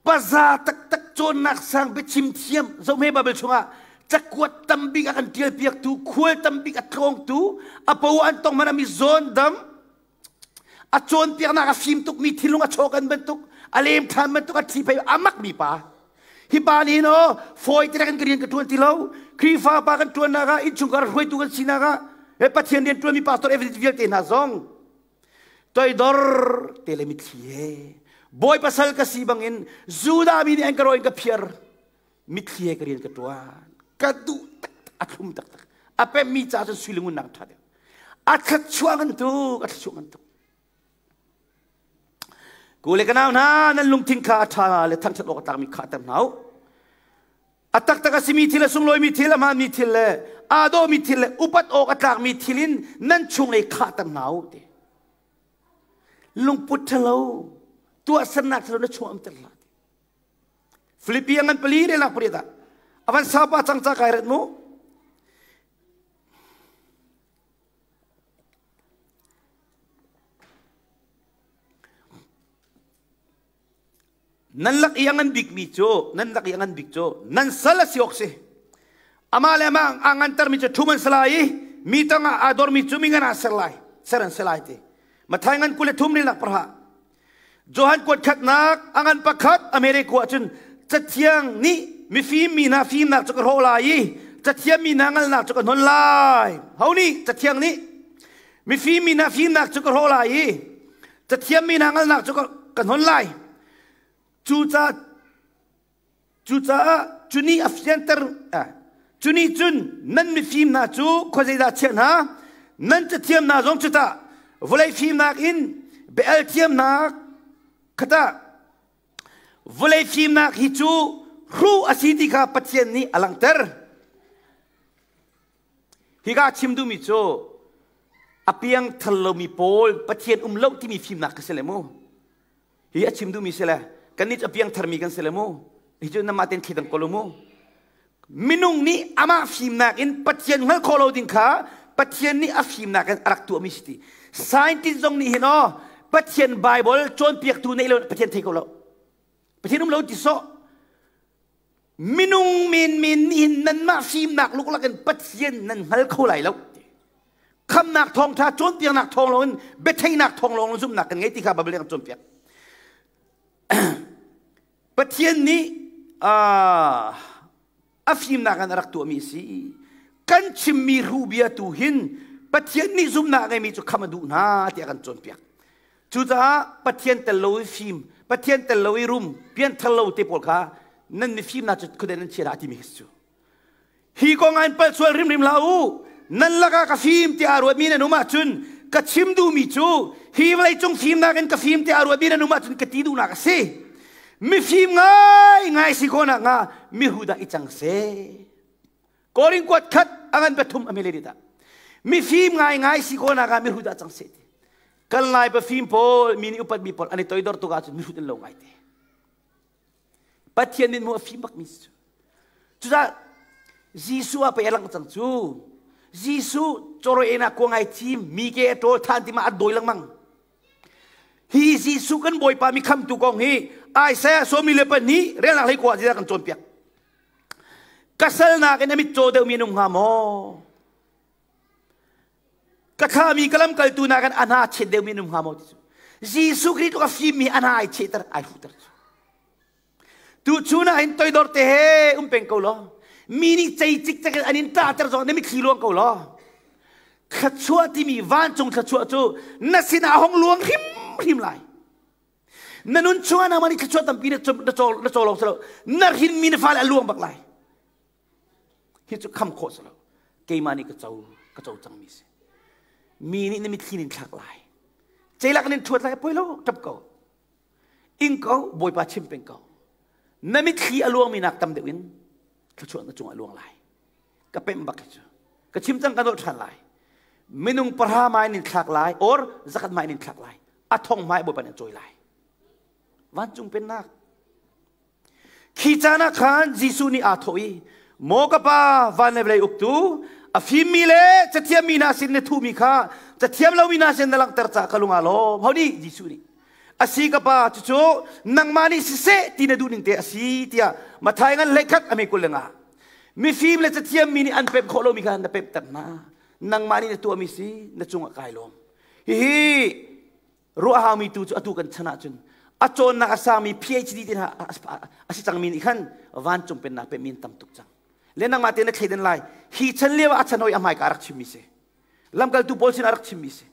Speaker 1: Paza taktak cawnnak sang biachim thiam zohme Bible chungah cakuat tambik a kan ṭial piaktu khual tambik a tlawngtu a po an tong man mi zawn dam a cawnpiaknak a fim tukmi thinlung a chawkan bantuk a lem ṭhan bantuk a ṭhi phei a makmi pa hi pa nih hin aw fawi te kan rian ka ṭuan ti lo Khrihfa pa kan ṭuannak ah innchungkhar hruaitu kan sinak ah he Pathian rian ṭuanmi pastor evangelist vialte hna zong toidor te le mitthli he Bawipa sal ka si bangin Judah mi nih an ka rawi ka phiar mitthli he ka rian ka ṭuan ka duh taktak a thlum taktak a pemmi ca cun sui le ngun nak ṭha deuh a thluachuah ngan tuk a thluachuah ngan tuk ku le ka nau hna nan lungthin kha a ṭha le thangṭhat awk a tlakmi kha ter hna u a taktak a simi thil a sunglawimi thil a hmaanmi thil le aa dawhmi thil le upat awk a tlakmi thil in nan chunglei khahter hna u ti lungput ṭhalo tuahsernak ṭhalo na chung am ter hlah Filipi a ngan pali relak pariat ah avan sapa cang ca kai ret mu Nan lak i a ngan bikmi cu nan lak i a ngan bik cu nan sal a si awk si. Amah le amah aa ngantermi cu ṭhum an si lai i mi tangah aa dormi cu mi ngan ah ser lai ser an si lai ti. Mathai ngan 23 rilnak parha. Johan kuat khatnak a ngan pakhat America ah cun cathiang nih mifim mi hna fimnak cu ka hrawh lai i cathiam mi hna ngalnak cu ka hnon lai. Ho nih cathiang nih mifim mi hna fimnak cu ka hrawh lai i cathiam mi hna ngalnak cu ka hnon lai. Cucaah cu nih a fianter cu nih cun nan mifim hna cu khuazeidah chiah hna nan cathiam hna zong cu tah vawlei fimnak in bia-al thiamnak kha tah vawlei fimnak hi cu hruh a si ti kha Pathian nih a langhter. Hika chim duhmi cu a piangthar lomi pawl Pathian um lo timi fimnak kha si le mu. Hi a chim duhmi si le kannih cu a piangtharmi kan si le mu. Hi cu namah ten thli ko mu. Minung nih amah fimnak in Pathian hngalh khawh lo ding kha Pathian nih a fimnak in a rak tuahmi si ti. Scientist zong nih hin aw Pathian Bible cawnpiaktu neih lo Pathian thei ko lo. Pathian um lo ti sawh. Minung menmen nih hin nanmah fimnak luklak in Pathian nan hngal kho lai lo. Khamnak thawngṭha cawnpiaknak thawng lawng in biatheihnak thawng lawng in zumhnak kan ngei ti kha Bible nih a kan cawnpiak. Pathian nih a fimnak in a rak tuahmi a si. Kan chimmi hruh bia tu hin Pathian nih zumhnak a ngeimi cu kham a duh hna tiah kan cawnpiak. Cucaah Pathian tel lo i fim, Pathian tel lo i rum, pianthar lo te pawl kha nan mifimnak cu khuadei nan chia dah timi khi cu. Hi kong ah in palh sual hrimhrim hlah u. Nan lakah ka fim tiah aa ruatmi nan um ahcun ka chim duhmi cu hi vawleicung fimnak in ka fim tiah aa ruatmi nan um ahcun ka ti duhnak a si. Mifim ngaingai si khawh nakhnga mihu dah i cang seh. Korin kuat khat a ngan pathum a mele dah. Mifim ngaingai si khawh nakah mihu dah cang seh ti. Kan lai pafim pawl mi nih upatmi pawl an i toidor tuk ahcun mihrut an lo ngai te. Pathian nih mu a fim bakmi cu. Cucaah Jesuh ah pei a lang cang cu. Jesuh cawrawi enak kuang ai thim, mi ke a ṭawl than ti ma a dawi lengmang. Hi Jesuh kan Bawipa mi khamtu kong hi Isaiah 42 relnak hlei kua ah kan cawnpiak. Ka salnak in a mit caw deuhmi an um hnga maw? Ka thlami ka lamkaltu nakin a hna chet deuhmi an um hnga maw ti cu. Jesuh Khrih tluk a fimmi a hna ai chehter ai hruhter cu. Tu chun ah hin toidor te he um peng ko law mi nih cei cikcek in an in ṭahter zong na mitthli luang ko law thluachuah timi vancung thluachuah cu na sinah a hong luang hrimhrim lai. Na nun chungah nangmah nih thluachuah tampi na caw lawng si lo na hrinmi na fale a luang bak lai. Hi cu kham khawh si lo. Keimah nih ka co ka co cangmi si. Mi nih na mitthli nin thlak lai. Ceilak nin ṭhuat lai poi lo ṭap ko. Ing ko Bawipa chim peng ko. Na mitthli a luangmi nak tam deuh in thluachuah na cungah a luang lai. Ka pemh bak hi cu. Ka chim cang ka nolh ṭhan lai. Minung pahra mai nin thlak lai or zakhat mai nin thlak lai. A thong mai Bawipa nih a cawi lai. Vancung pennak Khi caan ah khan Jesuh nih aa thawh i, Maw ka Pa, van le vawlei uktu, a fimmi le cathiammi hna sin na thuhmi kha cathiam lomi hna sin na langhter caah ka lung aa lawm. Ho nih? Jesuh nih. A si ka Pa, cucu nangmah nih siseh ti na duhning te a si tiah Matthai ngan hleikhat a me 25. Mifim le cathiammi nih an pemh khawh lomi kha na pemhter hna. Nangmah nih na tuahmi si, na cungah kai lawm. Hihi Ruah haumi tu cu atu kan chan ahcun a cawnnak a sangmi PhD te hna a si cangmi nih khan vancung pennak pehmi an tam tuk cang. Le nangmah te na thleidan lai. Hi chan lio ah a chan hoi a hmaika a rak chimmi si. Lamkaltu Paul sin a rak chimmi si.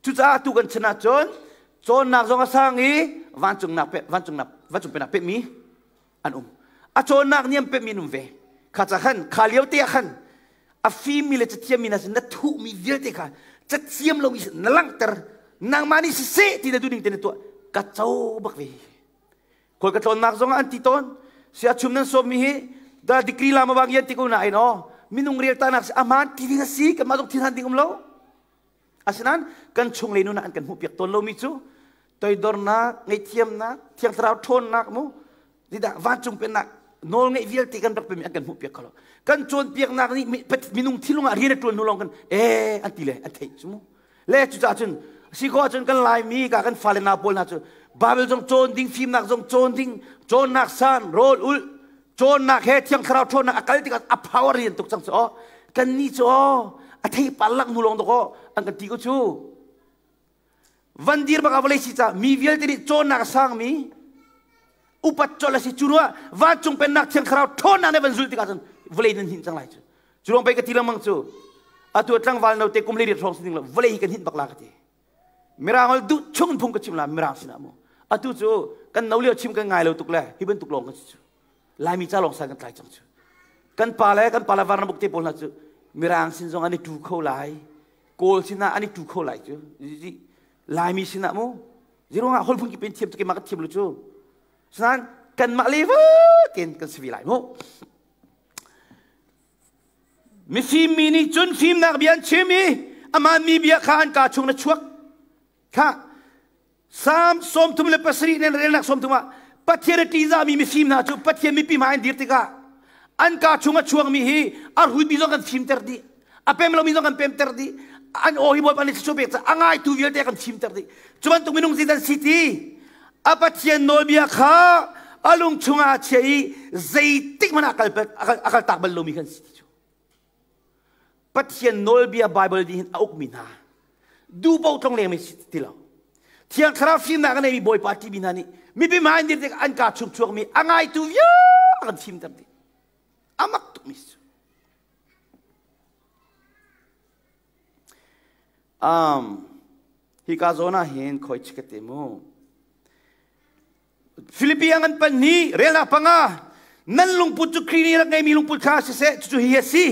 Speaker 1: Cucaah atu kan chan ahcun cawnnak zong a sang i vancung nak vancung nak vancung pennak pehmi an um. A cawnnak nih an pehmi an um ve. Kha ca khan kha lio te ah khan a fimmi le cathiammi hna sin na thuhmi vialte kha cathiam lomi sin na langhter nangmah nih siseh ti na duhning te na tuah ka co bak ve khual ka tlawnnak zong ah an ti tawn sia chum nan sawmmi hi da degree lama bang yan ti ko na in aw minung rel ta nak si aman ti ding a si kanmah zong thin han ding um lo Asinain kan chunglei nun ah an kan hmuhpiak tawn lomi cu toidornak, ngaihthiamnak, thiang thlarau ṭhawnnak mu tidah vancung pennak nawl ngeih vialte kan rak pemi an kan hmuhpiak kho lo. Kan cawnpiaknak nih minung thinlung ah rian a ṭuan hnu lawng kan ee an ti le an theih cu mu. Le cucaah cun si khawh ahcun kan Laimi ka kan fale nau pawl hna cu Bible zong cawn ding, fimnak zong cawn ding, cawnnak san, rawl ulh, cawnnak he thiang thlarau ṭhawnnak a kal tikah a power rian tuk cang cu aw kan nih cu aw a thei par lak hnu lawng dok aw an kan ti ko cu van dir bak ah vawlei si ca mi vialte nih cawnnak a sangmi upat col a si cu ruah vancung pennak thiang thlarau ṭhawnnak nih van zulh tikah cun vawlei nan hinh cang lai cu cu ruang pei ka ti lengmang cu atu tlangval no te kum le riat hrawng si ding lo vawlei hi kan hinh bak la ka ti Mirang ol duh chung phung ka chim la mirang sinah mu. Atu cu kan no lio chim kan ngai lo tuk le hi bantuk lawng kan si cu. Laimi ca lawng sai kan tlai cang cu. Kan pa le kan pa le varna buk te pawl hna cu mirang sin zong an i tu kho lai. Kawl sinah an i tu kho lai cu. Laimi sinah mu. Ziruangah hol phun ki pen thiam tu keimah ka thiam lu cu. Sinain kanmah le tein kan si ve lai mu. Mifim mi nih cun fimnak bia an chim i amah mi bia kha an kaa chung na chuak. Kha. Salm 37 nan relnak 30 ah Pathian a ṭihzahmi mifim hna cu Pathian mipi hmai an dir tikah an kaa chung a chuangmi hi a hrutmi zong kan fimter dih a pem lomi zong kan pemter dih an aw hi Bawipa nih thluachuah pek caah a ngaitu vialte kan fimter dih cu bantuk minung zeidah an si ti a Pathian nawlbia kha a lung chungah a chia i zeitik hmanh ah a kaltak bal lomi kan si ti cu Pathian nawlbia Baibal nih hin a ukmi hna duhpaoh tlong lengmi si ti lo. Thiang Thlarau fimnak a neimi Bawipa ṭihmi hna nih mipi hmai dir tik an kaa chung chuakmi a ngaitu vial kan fimter dih. A mak tukmi si. Um, hika zawn ah hin khoi chikate mu. Filipi ah ngan pan ni relnak panga nan lungput cu Khrih nih rak ngeimi lungput kha siseh cucu hi a si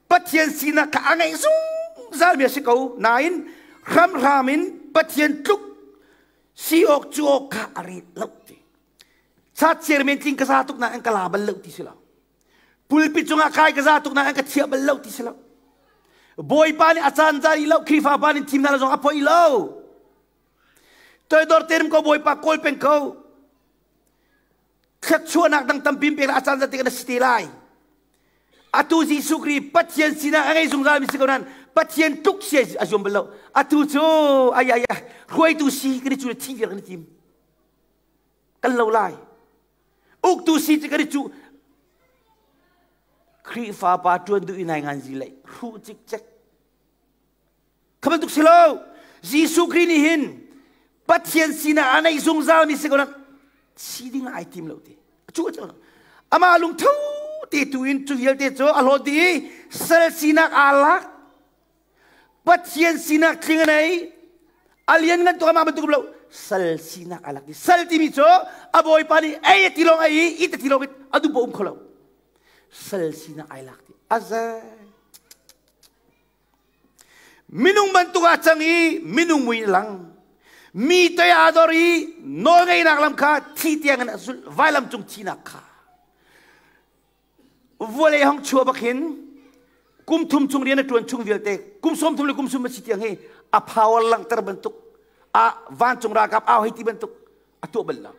Speaker 1: Pathian sinak kha a ngeih zungzalmi a si ko nain hramhram in Pathian tluk si awk cu awk kha a ret lo ti chat men tling ka za tuk na an ka la bal lo ti si lo pulpit cungah kai ka za tuk na an ka thiah bal lo ti si lo Bawipa nih a caan caan i lo Khrihfa pa nih thim hna zong a poi lo Toidor tein ko Bawipa kawl peng ko. Thluachuahnak dang tampi pek a caan zat na si te lai. Atu Jesuh Khrih Pathian sinah a ngei zungzal mi si ko nan Pathian tluk si a zuam bal lo. Atu cu ai ai hruaitu si kan i cu thi viar kan i tim. Kan lo lai. Uktu si ci kan i cu Khrihfa pa ṭuan duh i nai ngan zi lei hruh cikcek Kha bantuk si lo. Jesuh Khrih nih hin Pathian sinah a neih zungzal mi si ko si ding ai tim lo ti. Cu cu amah lungtho te tu in cu vialte cu a hlawt dih i sal sinak aa lak. Pathian sinak tling a nei. A lian ngan tuk amah bantuk lo. Sal sinak aa lak. Sal timi cu a bawipa nih ei a ti lawng ei i it a ti lawng a duh um kho lo. Sal sinak ai lak ti. Azai. Minung bantuk ah cang i minung mui in lang. Mi toi aa dor i nawlngeihnak lam kha thi tiang in a zulh vailam cung thihnak kha. Vawlei hong chuah bak hin kum thum chung rian a ṭuan chung vialte kum sawm thum le kum sum a si tiang hi a power langhter bantuk a vancung ralkap au hei ti bantuk a tuah bal lo.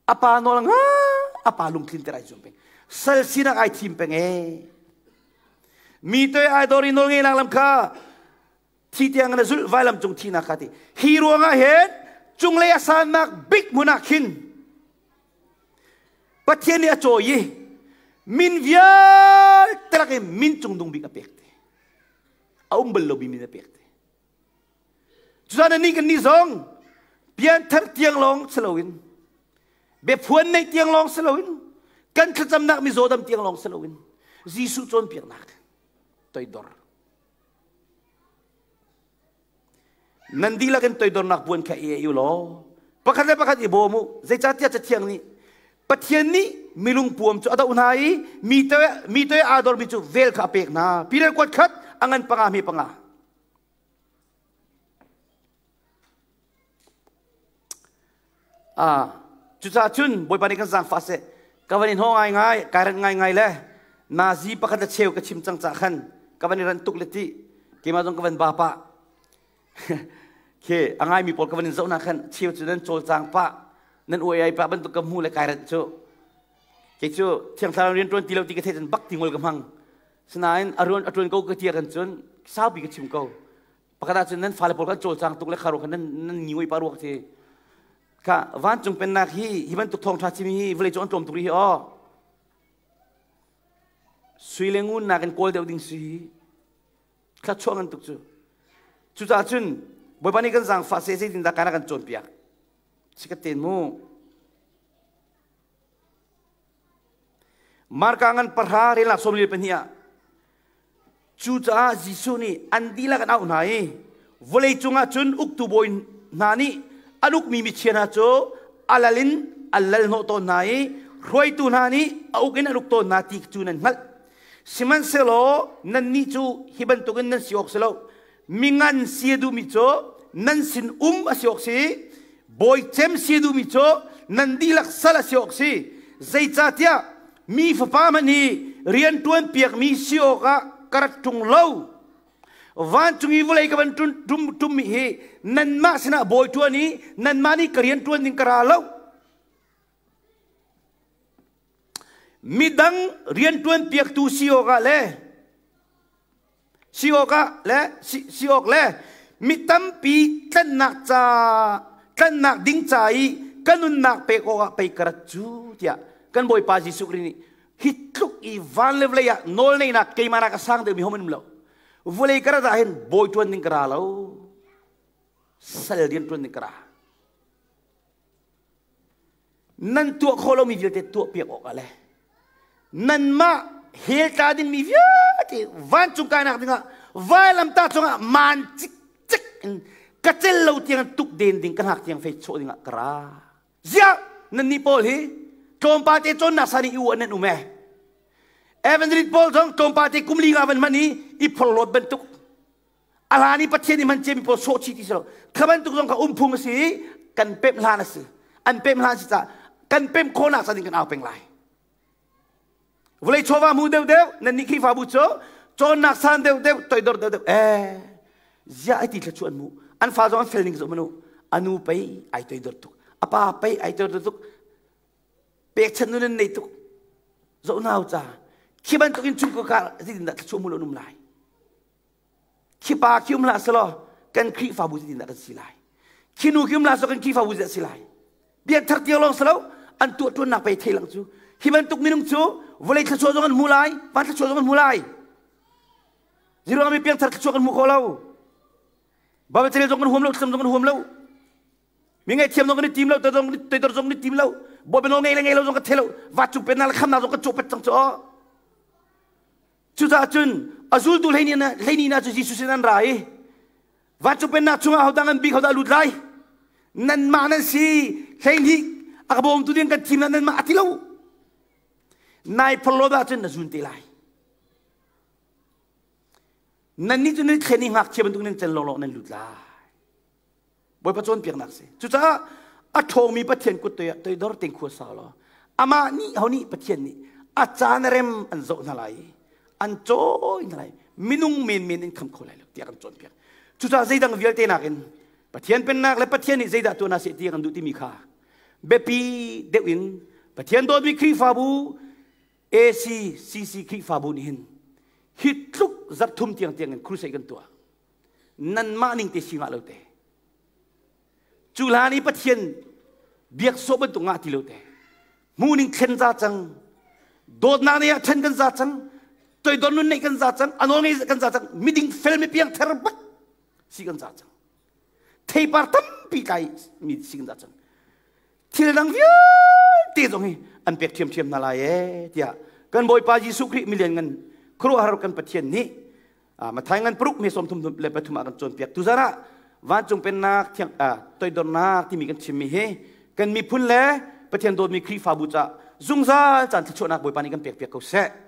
Speaker 1: A pa nawl nga a pa lungtlin ter ai zuam peng. Sal sinak ai thim peng ee. Mi toi ai dor i nawl ngei lang lam kha thi tiang na zulh vailam cung thinak kha ti. Hi ruangah hin cunglei a sannak bik hmun ah khin Pathian nih a cawi i min vialte lak in min cung bik a pek te. A um bal lomi min a pek te. Cucaah nih kan nih zong pianthar tiang lawng si loin biaphuan neih tiang lawng si loin kan thlacamnak mizaw dam tiang lawng si loin Jesuh cawnpiaknak toidor nan dihlak in toidornak puan kha i ei u law pakhat le pakhat i bawm u zeicahtiah cathiang nih Pathian nih milung puam cu a doh hna i mi toi mi toi aa dormi cu vel kha a pek hna Peter kuat khat a ngan panga hme panga Ah, cucaah cun Bawipa nih kan zaangfah seh. Ka van in haw ngaingai, kai ranh ngaingai le nazi pakhat le cheu ka chim cang cah khan ka van i ranh tuk le ti. Keimah zong ka van ba pah. Khi a ngaimi pawl ka van in zoh hna khan cheu cu nan cawlcang pah, nan uai ai pah bantuk ka hmu le kai ranh cu. Kei cu Thiang Thlarau rian ṭuan ti lo ti ka theih cun bak ti ngol ka hmang. Sinain a ruan a ṭuan ko ka ti ahkhan cun saupi ka chim ko. Pakhat ah cun nan fale pawl kan cawlcang tuk le kha ruak nan nan ngi pa ruak ti. Kha vancung pennak hi hi bantuk thawngṭha chim hi vawlei cu an tlawm tuk rih hi aw. Sui le ngun nakin kawl deuh ding si hi. Thluachuah ngan tuk cu. Cucaah cun Bawipa nih kan zaangfah seh zeitindah kana kan cawnpiak. Si ka ten mu. Marka ngan pahra relnak 22 ah cucaah Jesuh nih an dihlak an auh hna i vawlei cungah cun uktu bawi hna nih an ukmi michia hna cu a lal in an lal hnawh tawn hna i hruaitu hna nih a uk in an uk tawn hna ti cu nan hngalh. Sihmanhsehlaw nannih cu hi bantukin nan si awk si lo. Mingan si a duhmi cu nan sin um a si awk si bawi cem si a duhmi cu nan dihlak sal a si awk si. Zeicahtiah mi fapa hmanh hi rian ṭuan piakmi si awkah ka rat ṭung lo. Vancung i vawlei ka van tum tummi hi nanmah sinah bawi ṭuan i nanmah nih ka rian ṭuan ding ka ra lo. Midang rian ṭuan piaktu si awkah le si awkah le si awk le mi tampi tlanhnak ca tlanhnak ding ca i ka nunnak pek awkah pei ka rat cu tiah kan Bawipa Jesuh Khrih nih hi tluk i van le vawlei ah nawl neihnak keimah nak a sang deuhmi hom an um lo. Vawlei ka rat ah hin bawi ṭuan ding ka ra lo, sal rian ṭuan ding ka ra. Nan tuah khawh lomi vialte tuah piak awkah le nanmah hell tla dingmi vialte vancung kainak dingah vailamtah cungah maan cikcek in ka cel lo tiang tuk den ding ka hngak tiang fei chawh dingah ka ra. Ziah nannih pawl hi tlawmpal te cawnnak san i u an um e. Evangelist Paul zong tlawmpal te kum li nga van hman i i phorhlawt bantuk a hlan i Pathian i hman ciami pawl sawh chih ti si lo. Kha bantuk zong kha umphung a si i kan pemh hlan a si. An pemh hlan si caah kan pemh khawhnak ca ding kan au peng lai. Vawlei chawva mu deuhdeuh nannih Khrihfabu cu cawnnak san deuhdeuh toidor deuhdeuh eh ziah ai ti thla chu an mu an fa zong an fel ning zoh manu anu pei ai toidor tuk apa pei ai toidor tuk pekchan nun an nei tuk zoh nau ca khi bantuk in chung ko ka zeitindah thluachuah mu lo num lai Khi pa khi um hlah selaw kan Khrihfabu zeitindah kan si lai? Khi nu khi um hlah selaw kan Khrihfabu zeidah si lai? Biakthar tiang lawng selo an tuah ṭuannak pei thei lang cu. Hi bantuk minung cu vawlei thluachuah zong an hmu lai, van thluachuah zong an hmu lai. Ziruang mi piangthar thluachuah kan hmu kho lo. Bible carel zong kan huam lo, thlacam zong kan huam lo. Mi ngaihthiam zong kan i tim lo, toidor zong kan i tim lo. Bawipa nawl ngei le ngei lo zong ka thei lo. Vancung pennak le khamnak zong kan cawhpet cang cu. Cucaah cun a zultu 12 hna cu Jesuh sin an ra i vancung pennak chungah hodah ngan bik hodah lut lai? Nanmah nan si 12 a ka bawmtu ding kan thim nanmah a ti lo. Nai phorhlawt ahcun na zun te lai. Nannih cu nan thlen i ngakchia bantuk nan cel lawnglawng nan lut lai. Bawipa cawnpiaknak si. Cucaah a ṭhawngmi Pathian kut toi ah toidor tein khua sa law amah nih ho nih Pathian nih a caan rem an zoh hna lai i an cawi hna lai minung menmen in kham kho lai lo tiah kan cawnpiak. Cucaah zeidang vialte nakin Pathian pennak le Pathian nih zeidah tuah hna seh ti kan duh timi kha biapi deuh in Pathian dawtmi Khrihfabu ACCC Khrihfabu nih hin hi tluk zarh thum tiang tiang in crusade kan tuah. Nanmah ning te si ngah lo te. Cu hlan i Pathian biak sawh bantuk ngah ti lo te. Hmu ning thlen za cang. Dawtnak nei ah then kan za cang. Toidor nun neih kan za cang. A nawl ngei kan za cang. Miding fel mi piang ther bak si kan za cang. Theipar tampi tlai mi si kan za cang. Thil dang vialte zong hi an pek ṭhiamṭhiam hna lai ee tiah kan Bawipa Jesuh Khrih milian ngan khuaruahhar kan Pathian nih Matthai ngan paruk me 33 ah kan cawnpiak. Tuzan ah vancung pennak thiang toidornak timi kan chimmi hi kan miphun le Pathian dawtmi Khrihfabu ca zungzal caan thluachuahnak Bawipa nih kan pekpiak ko seh.